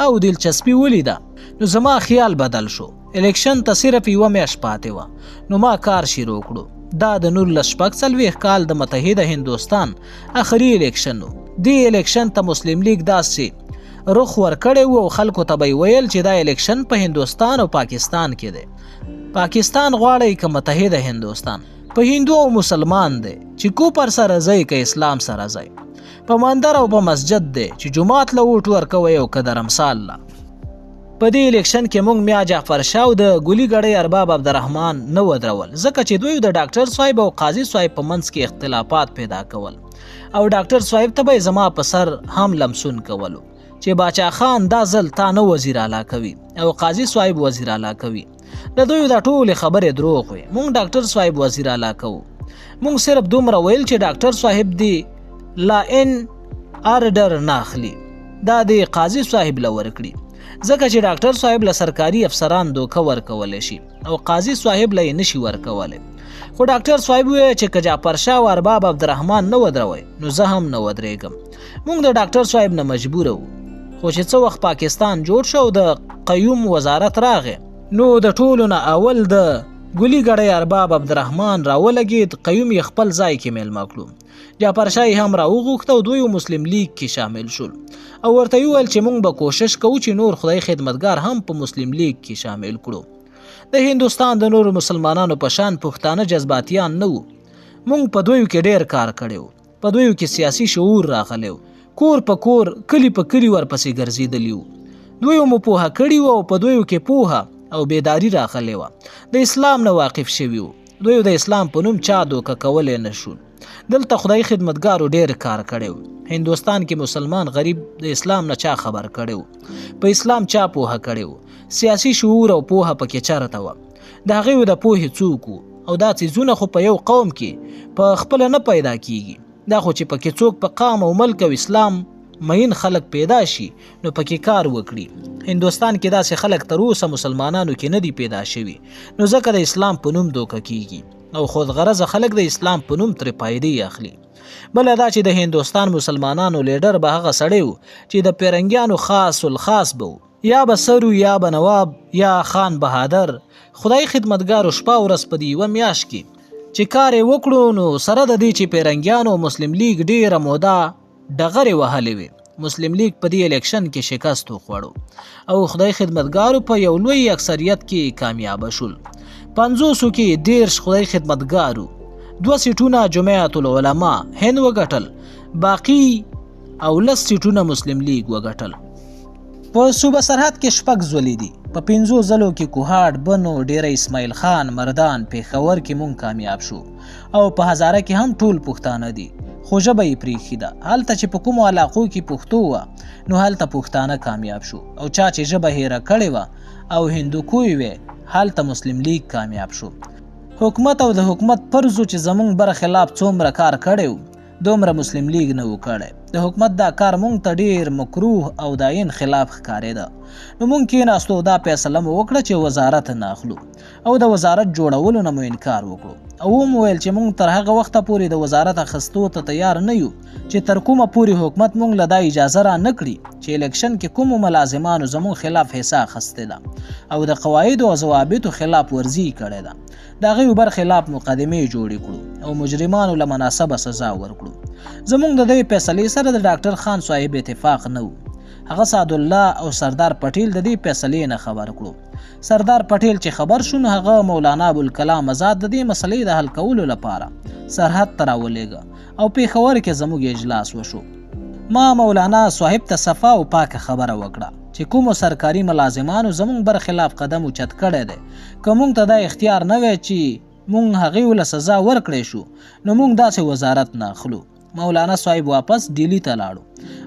او دلچسپي ولیده نو زما خیال بدل شو. الیکشن ته صرف یوه میاشت پاتې وه نو ما کار شروع کړو. دا د 1946 کال د متحده هندوستان اخري الیکشن و. دې الیکشن ته مسلم لیګ داسې رخ ورکړی و او خلکو ته به یې ویل چې دا الیکشن په هندوستان او پاکستان کې دی، پاکستان غواړئ که متحده هندوستان؟ په هندو او مسلمان دی چې کوپر سره ځئ که اسلام سره ځئ، په مندر او په مسجد دی چې جومات له ووټ ورکوئ او که درمسال له. په دې الیکشن کې مونږ میا جعفر شاه او د ګلي ګړۍ ارباب عبدالرحمن نه ودرول، ځکه چې دوی د ډاکټر صاحب او قاضي صاحب په منځ کې اختلافات پیدا کول او ډاکټر صاحب ته به یې زما په سر هم لمسون کولو چې باچا خان دا ځل تا نه وزیر اعلی کوي او قاضي صاحب وزیر اعلی کوي. د دوی دا ټولې خبرې دروغ وې. مونږ ډاکټر صاحب وزیر اعلی کوو. مونږ صرف دومره ویل چې ډاکټر صاحب دی لا ان ارډر نه اخلي، دا دی قاضي صاحب له ورکړي، ځکه چې ډاکټر صاحب له سرکاري افسران دوکه ورکولی شي او قاضي صاحب له یې نشي ورکولی. خو ډاکټر صاحب وویل چې که جعفر شاه او ارباب عبدالرحمن نه ودروئ نو زه هم نه ودرېږم. مونږ د ډاکټر صاحب نه مجبوره وو. خو چې څه وخت پاکستان جوړ شو او د قیوم وزارت راغی نو د ټولو نه اول د ګلي ګړۍ ارباب عبدالرحمن راولګېد، قیوم یې خپل ځای کې مېلمه کړو. جعفر شاه یې هم راوغوښت او دوی مسلم لیګ کې شامل شول او ورته یې وویل چې مونږ به کوشش کوو چې نور خدای خدمتګار هم په مسلم لیګ کې شامل کړو. د هندوستان د نورو مسلمانانو په شان پښتانه جذباتیان نه وو. مونږ په دویو کې ډیر کار کړی و، په دویو کې سیاسي شعور راغلی و، کور په کور، کلي په کلي ورپسې ګرځېدلي وو. دویو مو پوهه کړي وو او په دویو کې پوهه او بیداری راغلې وه. د اسلام نه واقف شوي وو. دویو د اسلام په نوم چا دوکه کولی نه شو. دلته خدای خدمتګارو ډیر کار کړی و. هندوستان کې مسلمان غریب د اسلام نه چا خبر کړی و، په اسلام چا پوهه کړی و، سیاسي شعور او پوهه پکې چرته وه، د هغوی د پوهې څوک وو؟ او دا څیزونه خو په یو قوم کې په خپله نه پیدا کیږي. دا خو چې پکې څوک په قام او ملک او اسلام مین خلک پیدا شي نو پکې کار وکړي. هندوستان کې داسې خلک تر اوسه مسلمانانو کې نه دي پیدا شوي، نو ځکه د اسلام په نوم دوکه کیږي. او خود غرضه خلک د اسلام په نوم ترې پایدې اخلي. بله دا چې د هندوستان مسلمانانو لیډر به هغه سړی و چې د پیرنګیانو خاص الخاص به و، یا به سر و یا به نواب یا خان بهادر. خدای خدمتګارو شپه ورځ په دې یوه میاشت کې چې کار یې وکړو، نو سره د دې چې پیرنګیانو مسلم لیګ ډېره موده ډغرې وهلې وې، مسلم لیګ په دې الیکشن کې شکست وخوړو او خدای خدمتګارو په یو لوی اکثریت کې کامیابه شول. 50 کې 30 خدای خدمتګارو، 2 سیټونه جمعیت العلماء هند وګټل، باقی او 10 سیټونه مسلم لیګ وګټل. په صوبه سرحد کې 6 ځلې دي. په 5 ځلو کې کوهاټ، بنو، ډیره اسماعیل خان، مردان، پېښور کې مونږ کامیاب شو او په هزاره کې هم ټول پښتانه دي، خو ژبه یې پرېښې ده. هلته چې په کومو علاقو کې پښتو وه نو هلته پښتانه کامیاب شو، او چا چې ژبه هېره کړې وه او هندوکوی وې هلته مسلم لیګ کامیاب شو. حکومت او د حکومت پرزو چې زمونږ برخلاف څومره کار کړی و دومره مسلم لیګ نه و کړی. د حکومت دا کار مونږ ته ډیر مکروه او د آئین خلاف ښکارېده، نو مونږ کېناستو او دا فیصله مو وکړه چې وزارت نه اخلو او د وزارت جوړولو نه مو انکار وکړو او ومو ویل چې مونږ تر هغه وخته پورې د وزارت اخیستو ته تیار نه یو چې تر کومه پورې حکومت مونږ له دا اجازه را نه کړي چې الیکشن کې کومو ملازمانو زمونږ خلاف حصه اخیستې ده او د قواعدو او ضوابطو خلاف ورزي کړې ده، د هغوی برخلاف مقدمې جوړې کړو او مجرمانو له مناسبه سزا ورکړو. زمونږ د دې فیصلې سره د ډاکټر خان صاحب اتفاق نه و. هغه سعدالله او سردار پټیل د دې فیصلې نه خبر کړو. سردار پټیل چې خبر شو نو هغه مولانا ابوالکلام آزاد د دې مسلې د حل کولو لپاره سرحد ته راولېږه او پېښور کې زموږ اجلاس وشو. ما مولانا صاحب ته صفا او پاکه خبره وکړه چې کومو سرکاري ملازمانو زموږ برخلاف قدم اوچت کړی دی، که موږ ته دا اختیار نه وی چې موږ هغې له سزا ورکړی شو نو موږ داسې وزارت نه اخلو. مولانا صاحب واپس ډیلی ته لاړو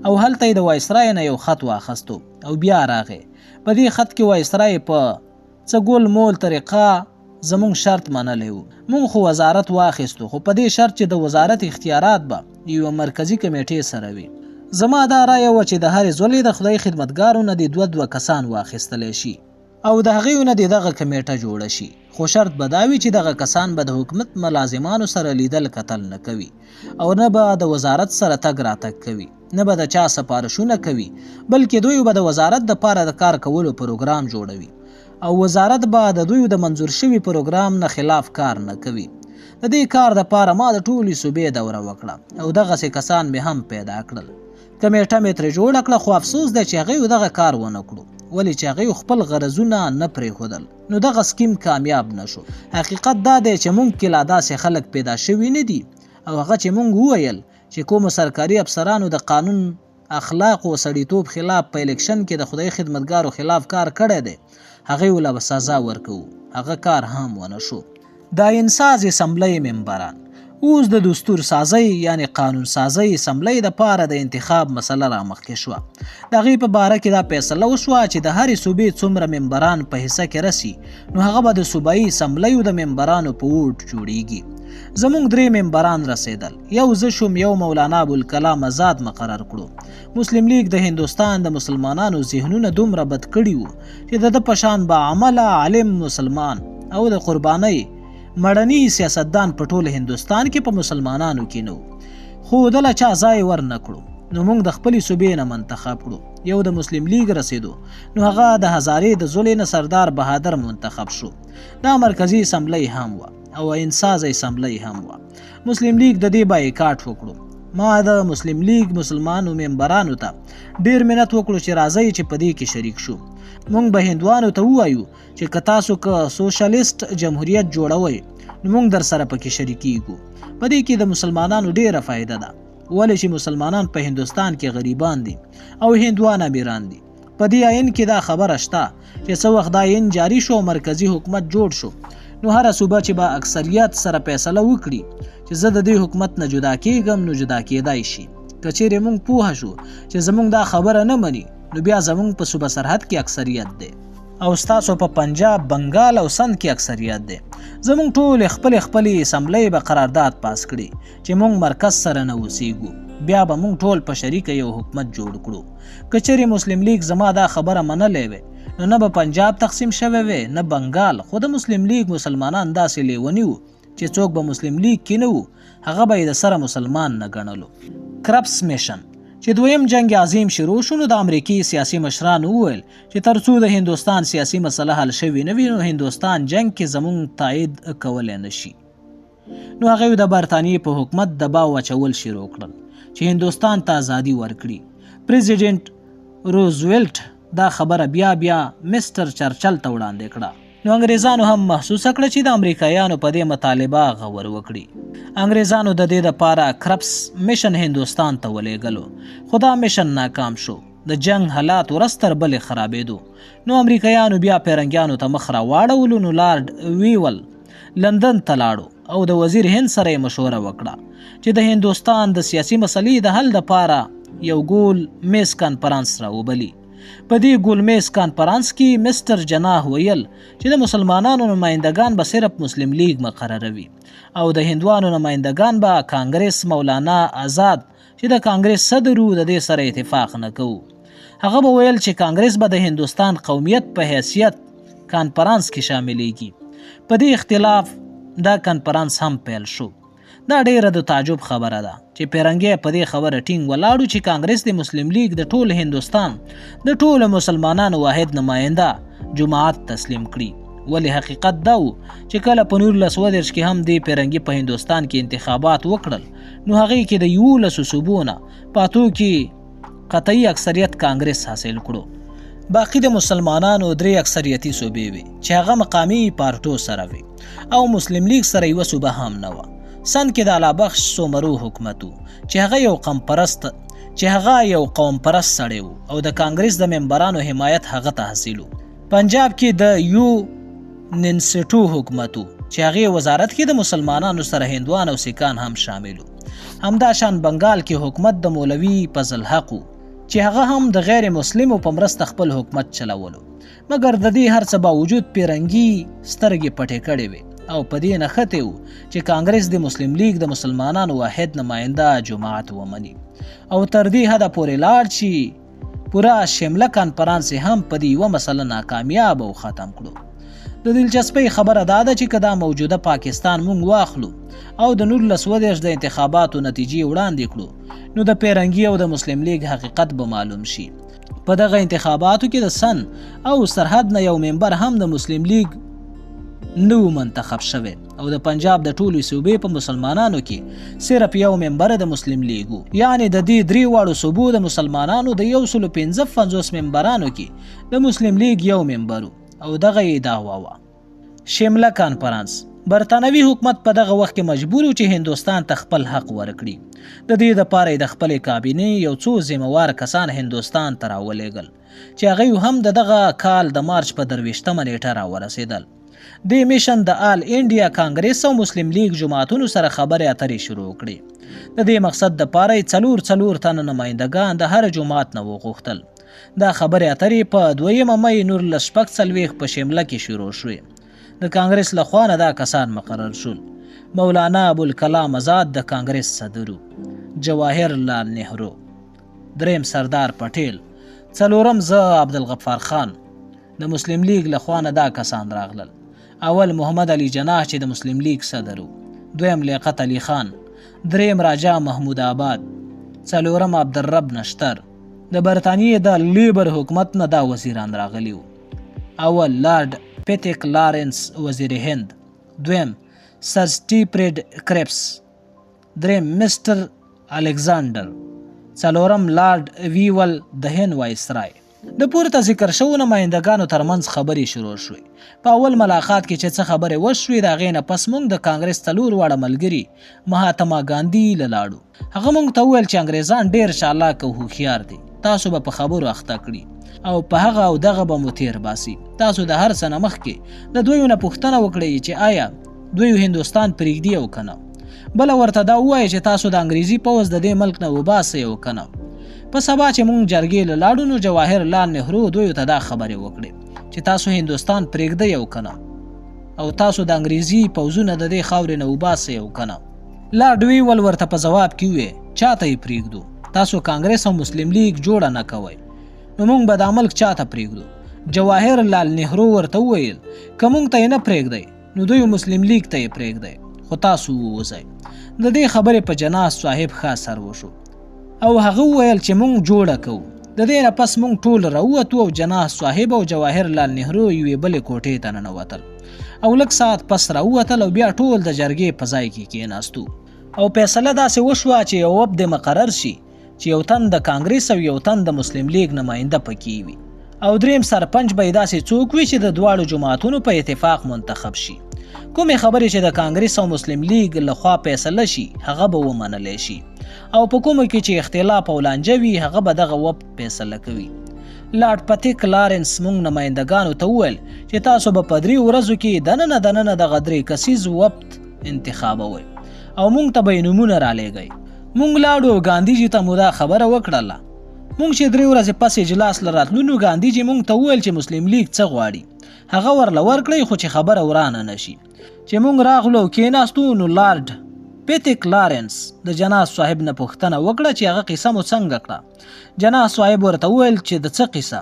او هلته یې د وایسرای نه یو خط واخیستو او بیا راغی. په دې خط کې وایسرای په څه ګول مول طریقه زموږ شرط منلی و. موږ خو وزارت واخیستو، خو په دې شرط چې د وزارت اختیارات به د یوه مرکزي کمیټې سره وي. زما دا رایه وه چې د هرې ځولې د خدای خدمتګارو نه دې 2-2 کسان واخیستلی شي او د هغې نه دې دغه کمیټه جوړه شي، خو شرط به دا وي چې دغه کسان به د حکومت ملازمانو سره لیدل کتل نه کوي او نه به د وزارت سره تګ راتګ کوي، نه به د چا سفارشونه کوي، بلکې دوی به د وزارت دپاره د کار کولو پروګرام جوړوي او وزارت به د دوی د منظور شوي پروګرام نه خلاف کار نه کوي. د دې کار دپاره ما د ټولې صوبې دوره وکړه او دغسې کسان مې هم پیدا کړل. کمیټه مې ترې جوړه کړه، خو افسوس دی چې هغوی دغه کار ونه کړو، ولې چې هغوی خپل غرضونه نه پرېښودل، نو دغه سکیم کامیاب نه شو. حقیقت دا دی چې موږ کې لا داسې خلک پیدا شوي نه دي او هغه چې موږ وویل چې کومو سرکاري افسرانو د قانون، اخلاق او سړیتوب خلاف په الیکشن کې د خدای خدمتګارو خلاف کار کړی دی، هغوی له به سزا ورکوو، هغه کار هم ونه شو. د آئین ساز اسمبلۍ ممبران اوس د دستور سازۍ یعنی قانون سازۍ اسمبلۍ دپاره د انتخاب مسله رامخکې شوه. د هغې په باره کې دا فیصله وشوه چې د هرې صوبې څومره ممبران په حصه کې رسي نو هغه به د صوبایي اسمبلیو د ممبرانو په ووټ جوړیږي. زموږ 3 ممبران رسېدل، یو زه شوم، یو مولانا ابوالکلام آزاد مقرر کړو. مسلم لیګ د هندوستان د مسلمانانو ذهنونه دومره بد کړي وو چې د ده په شان باعمله عالم مسلمان او د قربانۍ مړنی سیاستدان په ټول هندوستان کې په مسلمانانو کې نه و، خو دله چا ځای ور نه کړو، نو موږ د خپلې صوبې نه منتخب کړو. یو د مسلم لیګ رسېدو نو هغه د هزارې د ضلع نه سردار بهادر منتخب شو. دا مرکزي اسمبلۍ هم وه او آئین سازه اسمبلۍ هم وه. مسلم لیګ د دې بایکاټ وکړو. ما د مسلم لیګ مسلمانو ممبرانو ته ډیر منت وکړو چې راځئ چې په دې کې شریک شو. موږ به هندوانو ته ووایو چې که تاسو که سوشلیست جمهوریت جوړوئ نو موږ در سره پکې شریکیږو. په دې کې د مسلمانانو ډیره فایده ده، ولې چې مسلمانان په هندوستان کې غریبان دي او هندوان امیران دي. په دې آئین کې دا خبره شته چې څه وخت دا آئین جاری شو او مرکزي حکومت جوړ شو نو هره صوبه چې به اکثریت سره فیصله وکړي چې زه د دې حکومت نه جدا کیږم نو جدا کیدای شي. که چیرې موږ پوه شو چې زموږ دا خبره نه مني نو بیا زموږ په صوبه سرحد کې اکثریت دی او ستاسو په پنجاب، بنګال او سند کې اکثریت دی. زموږ ټولې خپلې خپلې اسمبلۍ به قرارداد پاس کړي چې موږ مرکز سره نه اوسیږو، بیا به موږ ټول په شریکه یو حکومت جوړ کړو. که چیرې مسلم لیګ زما دا خبره منلی وی نو نه به پنجاب تقسیم شوی وی نه بنګال، خو د مسلم لیګ مسلمانان داسې لیوني وو چې څوک به مسلم لیګ کې نه وو هغه به یې د سره مسلمان نه ګڼلو. کرپس میشن چې دویم جنګ عظیم شروع شو نو د امریکې سیاسي مشرانو وویل چې تر څو د هندوستان سیاسي مسله حل شوې نه وي نو هندوستان جنګ کې زمونږ تایید کولی نه شي. نو هغوی د برتانیې په حکومت دباو اچول شروع کړل چې هندوستان ته ازادي ورکړي. پریزیډنټ روزولټ دا خبره بیا بیا مستر چرچل ته وړاندې کړه. نو انګریزانو هم محسوسه کړه چې د امریکایانو په دې مطالبه غور وکړي. انګریزانو د دې دپاره کرپس میشن هندوستان ته ولېږلو، خو دا میشن ناکام شو. د جنګ حالات ورځ تر بلې خرابېدو، نو امریکایانو بیا پیرنګیانو ته مخ راواړولو. نو لارډ ویول لندن ته لاړو او د وزیر هند سره یې مشوره وکړه چې د هندوستان د سیاسي مسلې د حل دپاره یو ګول میز کانفرنس راوبلي. په دې ګول میز کانفرنس کې مستر جناح ویل چې د مسلمانانو نمایندګان به صرف مسلم لیګ مقرروي او د هندوانو نمایندګان به کانګرس مولانا آزاد چې د کانګرس صدر وو د دې سره اتفاق نه کوو. هغه به ویل چې کانګرس به د هندوستان قومیت په حیثیت کانفرنس کې شاملیږي. په دې اختلاف دا کانفرنس هم پیل شو. دا ډیره د تعجب خبره ده چې پیرنګی په دې خبره ټینګ ولاړو چې کانګرس د مسلم لیګ د ټول هندوستان د ټولو مسلمانانو واحد نماینده جماعت تسلیم کړي. ولې حقیقت دا و چې کله په 1930 کې هم دې پیرنګي په هندوستان کې انتخابات وکړل نو هغې کې د 11 صوبو نه په اتو کې قطعي اکثریت کانګرس حاصل کړو. باقي د مسلمانانو درې اکثریتي صوبې وې چې هغه مقامي پارټو سره وې او مسلم لیګ سره یوه صوبه هم نه وه. سند کې د الله بخش سومرو حکومت و چې هغه یو قوم پرست سړی و او د کانګرس د ممبرانو حمایت هغه ته حاصل و. پنجاب کې د یو ننسټو حکومت و چې هغې وزارت کې د مسلمانانو سره هندوان او سیکان هم شامل وو. همداشان بنګال کې حکومت د مولوي فضل حق و چې هغه هم د غیر مسلمو په مرسته خپل حکومت چلولو. مګر د دې هر څه باوجود پیرنګي سترګې پټې کړې وې او په دې نښتې و چې کانګرس د مسلم لیګ د مسلمانانو واحد نماینده جماعت ومني او تر دې حده پورې لاړ چې پوره شمله کانفرنس هم په دې یوه مسله ناکامیاب او ختم کړو. د دلچسپۍ خبره دا ده چې که دا موجوده پاکستان مونږ واخلو او د 1930 د انتخاباتو نتیجې وړاندې کړو نو د پیرنګي او د مسلم لیګ حقیقت به معلوم شي. په دغه انتخاباتو کې د سن او سرحد نه یو ممبر هم د مسلم لیګ نه و منتخب شوی او د پنجاب د ټولو صوبې په مسلمانانو کې صرف یو ممبر د مسلم لیګ و. یعنې د دې درې واړو صوبو د مسلمانانو د 155 ممبرانو کې د مسلم لیګ یو ممبر او دغه یې دعوا وه. شمله کانفرنس برتانوي حکومت په دغه وخت کې مجبور و چې هندوستان ته خپل حق ورکړي. د دې دپاره یې د خپلې کابینې یو څو ذمهوار کسان هندوستان ته راولېږل چې هغوی هم د دغه کال د مارچ په 23مه نیټه راورسېدل. دې میشن د آل انډیا کانګرس او مسلم لیګ جماعتونو سره خبرې اترې شروع کړې. د دې مقصد دپاره یې څلور څلور تنه نمایندګان د هر جماعت نه وغوښتل. دا خبرې اترې په 2 مۍ 1946 په شمله کې شروع شوې. د کانګرس له خوا نه دا کسان مقرر شول: مولانا ابوالکلام آزاد د کانګرس صدر و، جواهر لال نهرو، دریم سردار پټیل، څلورم زه عبدالغفار خان. د مسلم لیګ له خوا نه دا کسان راغلل: اول محمد علي جناح چې د مسلم لیګ صدر و، دویم لیاقت علي خان، دریم راجا محمود آباد، څلورم عبدالرب نشتر. د برتانیې د لیبر حکومت نه دا وزیران راغلي وو: اول لارډ پیتک لارنس وزیر هند، دویم سر سټیفرډ کرپس، دریم مستر الکساندر، څلورم لارډ ویول د هند وایسرای. د پورته ذکر شوو نمایندګانو ترمنځ خبرې شروع شوې. په اول ملاقات کې چې څه خبرې وشوې د هغې نه پس موږ د کانګرس څلور واړه ملګري مهاتما ګاندي له لاړو. هغه موږ ته وویل چې انګریزان ډیر چالاک او هوښیار دي، تاسو به په خبرو اخته کړي او په هغه او دغه به مو تیر باسي. تاسو د هر څه نه مخکې د دوی نه پوښتنه وکړئ چې آیا دوی هندوستان پرېږدي او که نه. بله ورته دا ووایه چې تاسو د انګریزي پوځ د دې ملک نه وباسئ او که نه. په سبا چې مونږ جرګې له لاړو نو جواهر لال نهرو دوی ته دا خبرې وکړې چې تاسو هندوستان پرېږدئ او که نه، او تاسو د انګریزي پوځونه د دې خاورې نه وباسئ او که نه. لارډ ویول ورته په ځواب کې وویل چاته یې پرېږدو؟ تاسو کانګرس او مسلم لیګ جوړه نه کوئ نو مونږ به دا ملک چاته پرېږدو؟ جواهر لال نهرو ورته وویل که مونږ ته یې نه پرېږدئ نو دوی مسلم لیګ ته یې پرېږدئ. خو تاسو ووځئ. د دې خبرې په جناح صاحب ښه اثر وشو او هغه وویل چې مونږ جوړه کوو. د دې نه پس مونږ ټول راووتو او جناح صاحب او جواهر لال نهرو یوې بلې کوټې ته ننوتل او لږ ساعت پس راووتل او بیا ټول د جرګې په ځای کې کېناستو او فیصله داسې وشوه چې یو وفد مقرر شي چې یو تن د کانګریس او یو تن د مسلم لیګ نماینده پکې وي او دریم سرپنچ به یې داسې څوک وي چې د دواړو جماعتونو په اتفاق منتخب شي. کومې خبرې چې د کانګریس او مسلم لیګ له خوا فیصله شي هغه به ومنلی شي او په کومو کې چې اختلاف او لانجه وي هغه به دغه وفد فیصله کوي. لارډ پتیک لارنس مونږ نمایندګانو ته وویل چې تاسو به په درې ورځو کې دننه دننه دغه درې کسیز وفد انتخابوئ او مونږ ته به یې نومونه رالیږئ. مونږ لاړو او ګاندي جي ته مو دا خبره وکړله. مونږ چې درې ورځې پس اجلاس له راتلو نو ګاندي جي مونږ ته وویل چې مسلم لیګ څه غواړي هغه ورله ورکړئ خو چې خبره ورانه نه شي. چې مونږ راغلو او کېناستو نو لارډ پیتیک لارنس د جناح صاحب نه پوښتنه وکړه چې هغه قصه مو څنګه کړه؟ جناح صاحب ورته وویل چې د څه قصه؟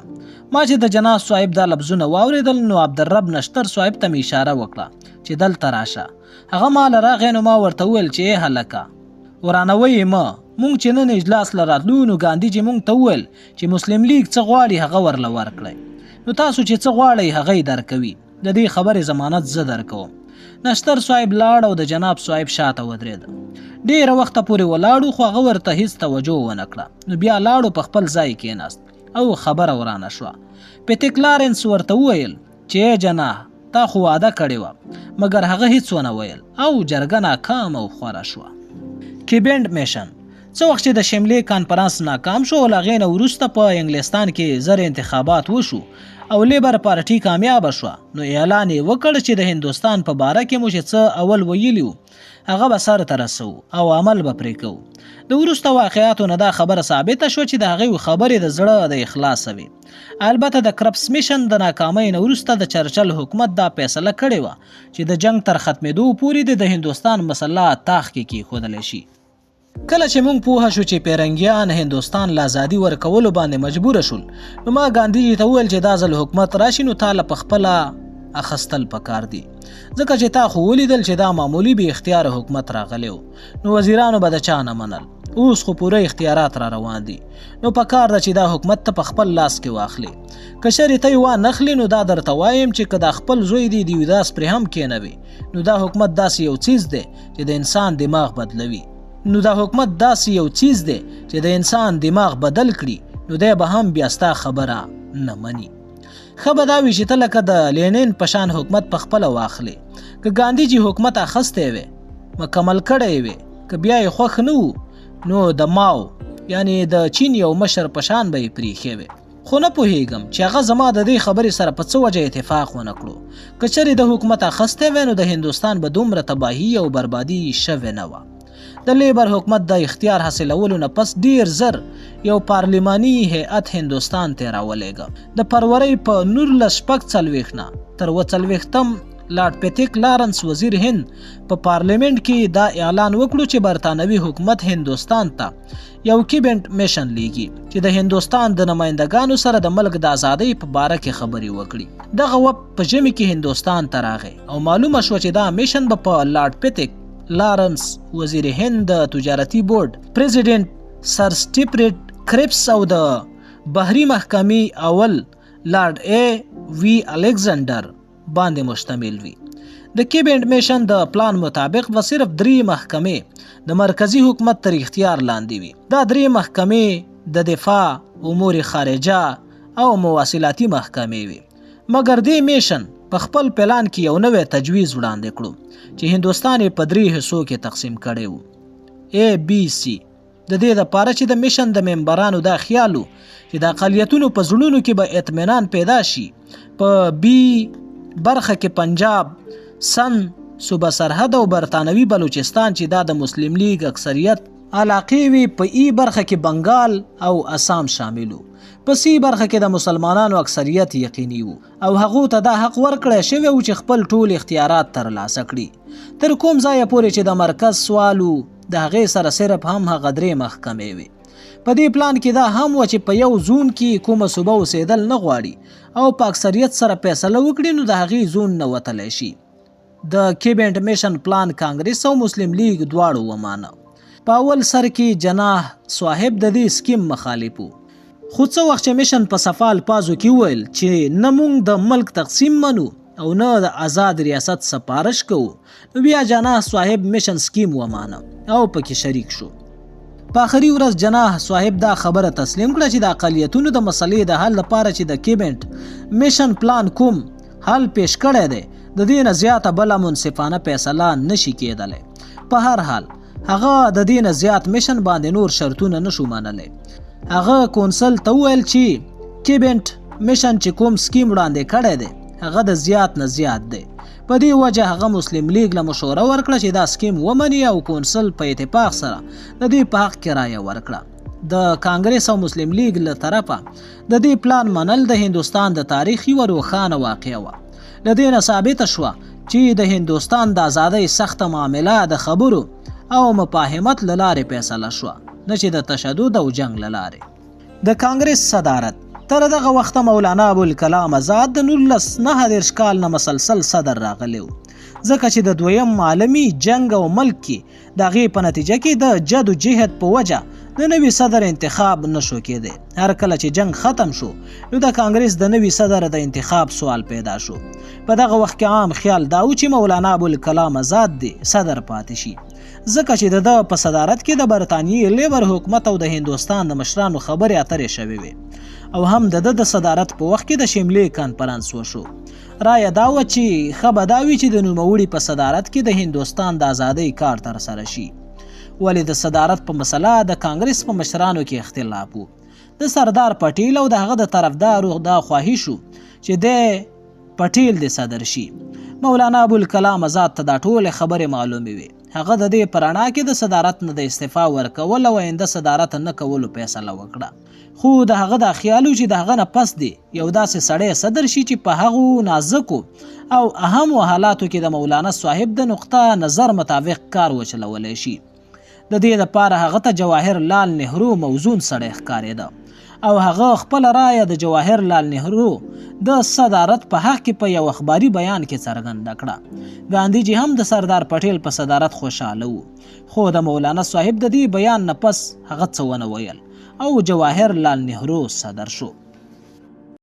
ما چې د جناح صاحب دا لفظونه واورېدل نو عبدالرب نشتر صاحب ته مې اشاره وکړه چې دلته راشه. هغه ما له راغی نو ما ورته وویل چې ای هلکه! ورانوئ یې مه، مونږ چې نن اجلاس له راتلو نو ګاندي جي مونږ ته وویل چې مسلم لیګ څه غواړي هغه ورله ورکړئ نو تاسو چې څه غواړئ هغه یې درکوي، د دې خبرې ضمانت زه درکوم. نشتر صاحب لاړ او د جناب صاحب شاته ودرېد. ډېره وخته پورې ولاړ و خو هغه ورته هیڅ توجه ونه کړه نو بیا لاړ او په خپل ځای کېناست او خبره ورانه شوه. پیتیک لارنس ورته وویل چې ای جناح! تا خو وعده کړې وه، مګر هغه هیڅ ونه ویل او جرګه ناکامه او خوره شوه. کیبینډ میشن څه وخت چې د شملې کانفرانس ناکام شو او له هغې نه وروسته په انګلستان کې زر انتخابات وشو او لیبر پارټي کامیابه شوه نو اعلان یې وکړ چې د هندوستان په باره کې مو چې څه اول ویلي وو هغه به سر ته رسوو او عمل به پرې کوو. د وروسته واقعاتو نه دا خبره ثابته شوه چې د هغوی خبرې د زړه د اخلاصه وې. البته د کرپس میشن د ناکامۍ نه وروسته د چرچل حکومت دا فیصله کړې وه چې د جنګ تر ختمېدو پورې دې د هندوستان مسله تاخ کې کېښودل شي. کله چې موږ پوه شو چې پیرنګیان هندوستان له ازادي ورکولو باندې مجبور شول نو ما ګاندي جي ته وویل چې دا ځل حکومت راشي نو تا له پخپله اخستل پکار دي ځکه چې تا خو ولیدل چې دا معمولی بې اختیاره حکومت راغلی و نو وزیرانو به د چا نه منل، اوس خو پوره اختیارات را روان دي نو پکار ده چې دا حکومت ته په خپل لاس کې واخلې، که چېرې ته یې وا نخلې نو دا درته وایم چې که دا خپل زوی دې دیوداس پرې هم کېنوي نو دا حکومت داسې یو څیز دی چې د انسان دماغ بدلوي. نو دا حکومت داسې یو څیز دی چې د انسان دماغ بدل کړي نو دی به هم بیا ستا خبره نه مني. ښه به دا وي چې ته لکه د لینین په شان حکومت په خپله واخلې. که ګاندي جي حکومت اخستی وی، مکمل کړی یې وی، که بیا یې خوښ نه وو نو د ماو یعنی د چین یو مشر په شان به یې پریښی وی. خو نه پوهیږم چې هغه زما د دې خبرې سره په څه وجه اتفاق ونه کړو. که چېرې ده حکومت اخستی وی نو د هندوستان به دومره تباهي او بربادي شوې نه وه. د لیبر حکومت د اختیار حاصلولو نه پس ډیر زر یو پارلیماني هیئت هندوستان ته راولېږه. د فرورۍ په 1946 نه تر 47 لارډ پیتیک لارنس وزیر هند په پارلیمنټ کې دا اعلان وکړو چې برتانوي حکومت هندوستان ته یو کیبنټ میشن لیږي چې د هندوستان د نمایندګانو سره د ملک د ازادۍ په باره کې خبرې وکړي. دغه وفد په ژمي کې هندوستان ته راغی او معلومه شوه چې دا میشن به په لارډ پیتیک لارنس، وزیر هند د تجارتي بورډ پریزیډنټ سر سټیپریډ کریپس او د بحري محکمې اول لارډ ای وي الکساندر باندې مشتمل وي. د کیبینټ میشن د پلان مطابق به صرف درې محکمې د مرکزي حکومت تر اختیار لاندې وي. دا درې محکمې د دفاع، امور خارجه او مواصلاتي محکمې وي. مګر دې میشن په خپل پلان کې یو نوی تجویز وړاندې کړو چې هندوستان یې په درې حصو کې تقسیم کړی وو، ای بي سي. د دې لپاره چې د میشن د ممبرانو دا خیال و چې د اقلیتونو په زړونو کې به اطمینان پیدا شي، په بي برخه کې پنجاب، سند، صوبه سرحد او برتانوي بلوچستان چې دا د مسلم لیګ اکثریت علاقې وې، په ای برخه کې بنګال او اسام شامل وو. په سي برخه کې د مسلمانانو اکثریت یقیني وو او هغو ته دا حق ورکړی شوی و چې خپل ټول اختیارات ترلاسه کړي. تر کوم ځایه پورې چې د مرکز سوال و، د هغې سره صرف هم هغه درې محکمې وې. په دې پلان کې دا هم وه چې په یو زون کې کومه صوبه اوسېدل نه غواړي او په اکثریت سره فیصله وکړي نو د هغې زون نه وتلی شي. د کیبنټ میشن پلان کانګریس او مسلم لیګ دواړو ومانه. په اول سر کې جناح صاحب د دې سکیم مخالف و، خو څه وخت چې میشن په صفا الفاظو کې وویل چې نه مونږ د ملک تقسیم منو او نه د آزاد ریاست سفارش کوو، نو بیا جناح صاحب میشن سکیم ومانه او پکې شریک شو. په آخري ورځ جناح صاحب دا خبره تسلیم کړه چې د اقلیتونو د مسلې د حل لپاره چې د کیبنټ میشن پلان کوم حل پیش کړی دی، د دې نه زیاته بله منصفانه فیصله نشي کېدلی. په هر حال هغه د دې نه زیات میشن باندې نور شرطونه نشو منلی. هغه کونسل ته وویل چې کیبنټ میشن چې کوم سکیم وړاندې کړی دی هغه د زیات نه زیات دی. په دې وجه هغه مسلم لیګ له مشوره ورکړه چې دا سکیم ومني او کونسل په اتفاق سره د دې په حق کې رایه ورکړه. د کانګریس او مسلم لیګ له طرفه د دې پلان منل د هندوستان د تاریخ یوه روښانه واقعه وه. له دې نه ثابته شوه چې د هندوستان د ازادۍ سخته معامله د خبرو او مفاهمت له لارې فیصله شوه، نه چې د تشدد او جنګ له لارې. د کانګریس صدارت تر دغه وخته مولانا ابوالکلام آزاد د 1939 کال نه مسلسل صدر راغلی و، ځکه چې د دویم عالمي جنګ او ملک کې د هغې په نتیجه کې د جد و جهد په وجه د نوي صدر انتخاب نشو کېدی. هر کله چې جنګ ختم شو نو د کانګریس د نوي صدر د انتخاب سوال پیدا شو. په دغه وخت کې عام خیال دا و چې مولانا ابوالکلام آزاد دی صدر پاتې شي، ځکه چې د ده په صدارت کې د برتانیې لیبر حکومت او د هندوستان د مشرانو خبرې اترې شوې وې او هم د ده د صدارت په وخت کې د شملې کانفرنس وشو. رایه دا وه چې ښه به دا وي چې د نوموړي په صدارت کې د هندوستان د ازادۍ کار ترسره شي، ولې د صدارت په مسله د کانګریس په مشرانو کې اختلاف و. د سردار پټیل او د هغه د طرفدارو دا خواهش و چې دی پټیل دې صدر شي. مولانا ابوالکلام آزاد ته دا ټولې خبرې معلومې وې. هغه د دې په رڼا کې د صدارت نه د استعفا ورکول او آینده صدارت نه کولو فیصله وکړه، خو د هغه دا خیال و چې د هغه نه پس دی یو داسې سړی صدر شي چې په هغو نازکو او اهمو حالاتو کې د مولانا صاحب د نقطه نظر مطابق کار وچلولی شي. د دې لپاره هغه ته جواهر لال نهرو موزون سړی ښکارېده او هغه خپله رایه د جواهر لال نهرو د صدارت په حق کې په یو اخباري بیان کې څرګنده کړه. ګاندي جي هم د سردار پټیل په صدارت خوشاله و، خو د مولانا صاحب د دې بیان نه پس هغه څه ونه ویل او جواهر لال نهرو صدر شو.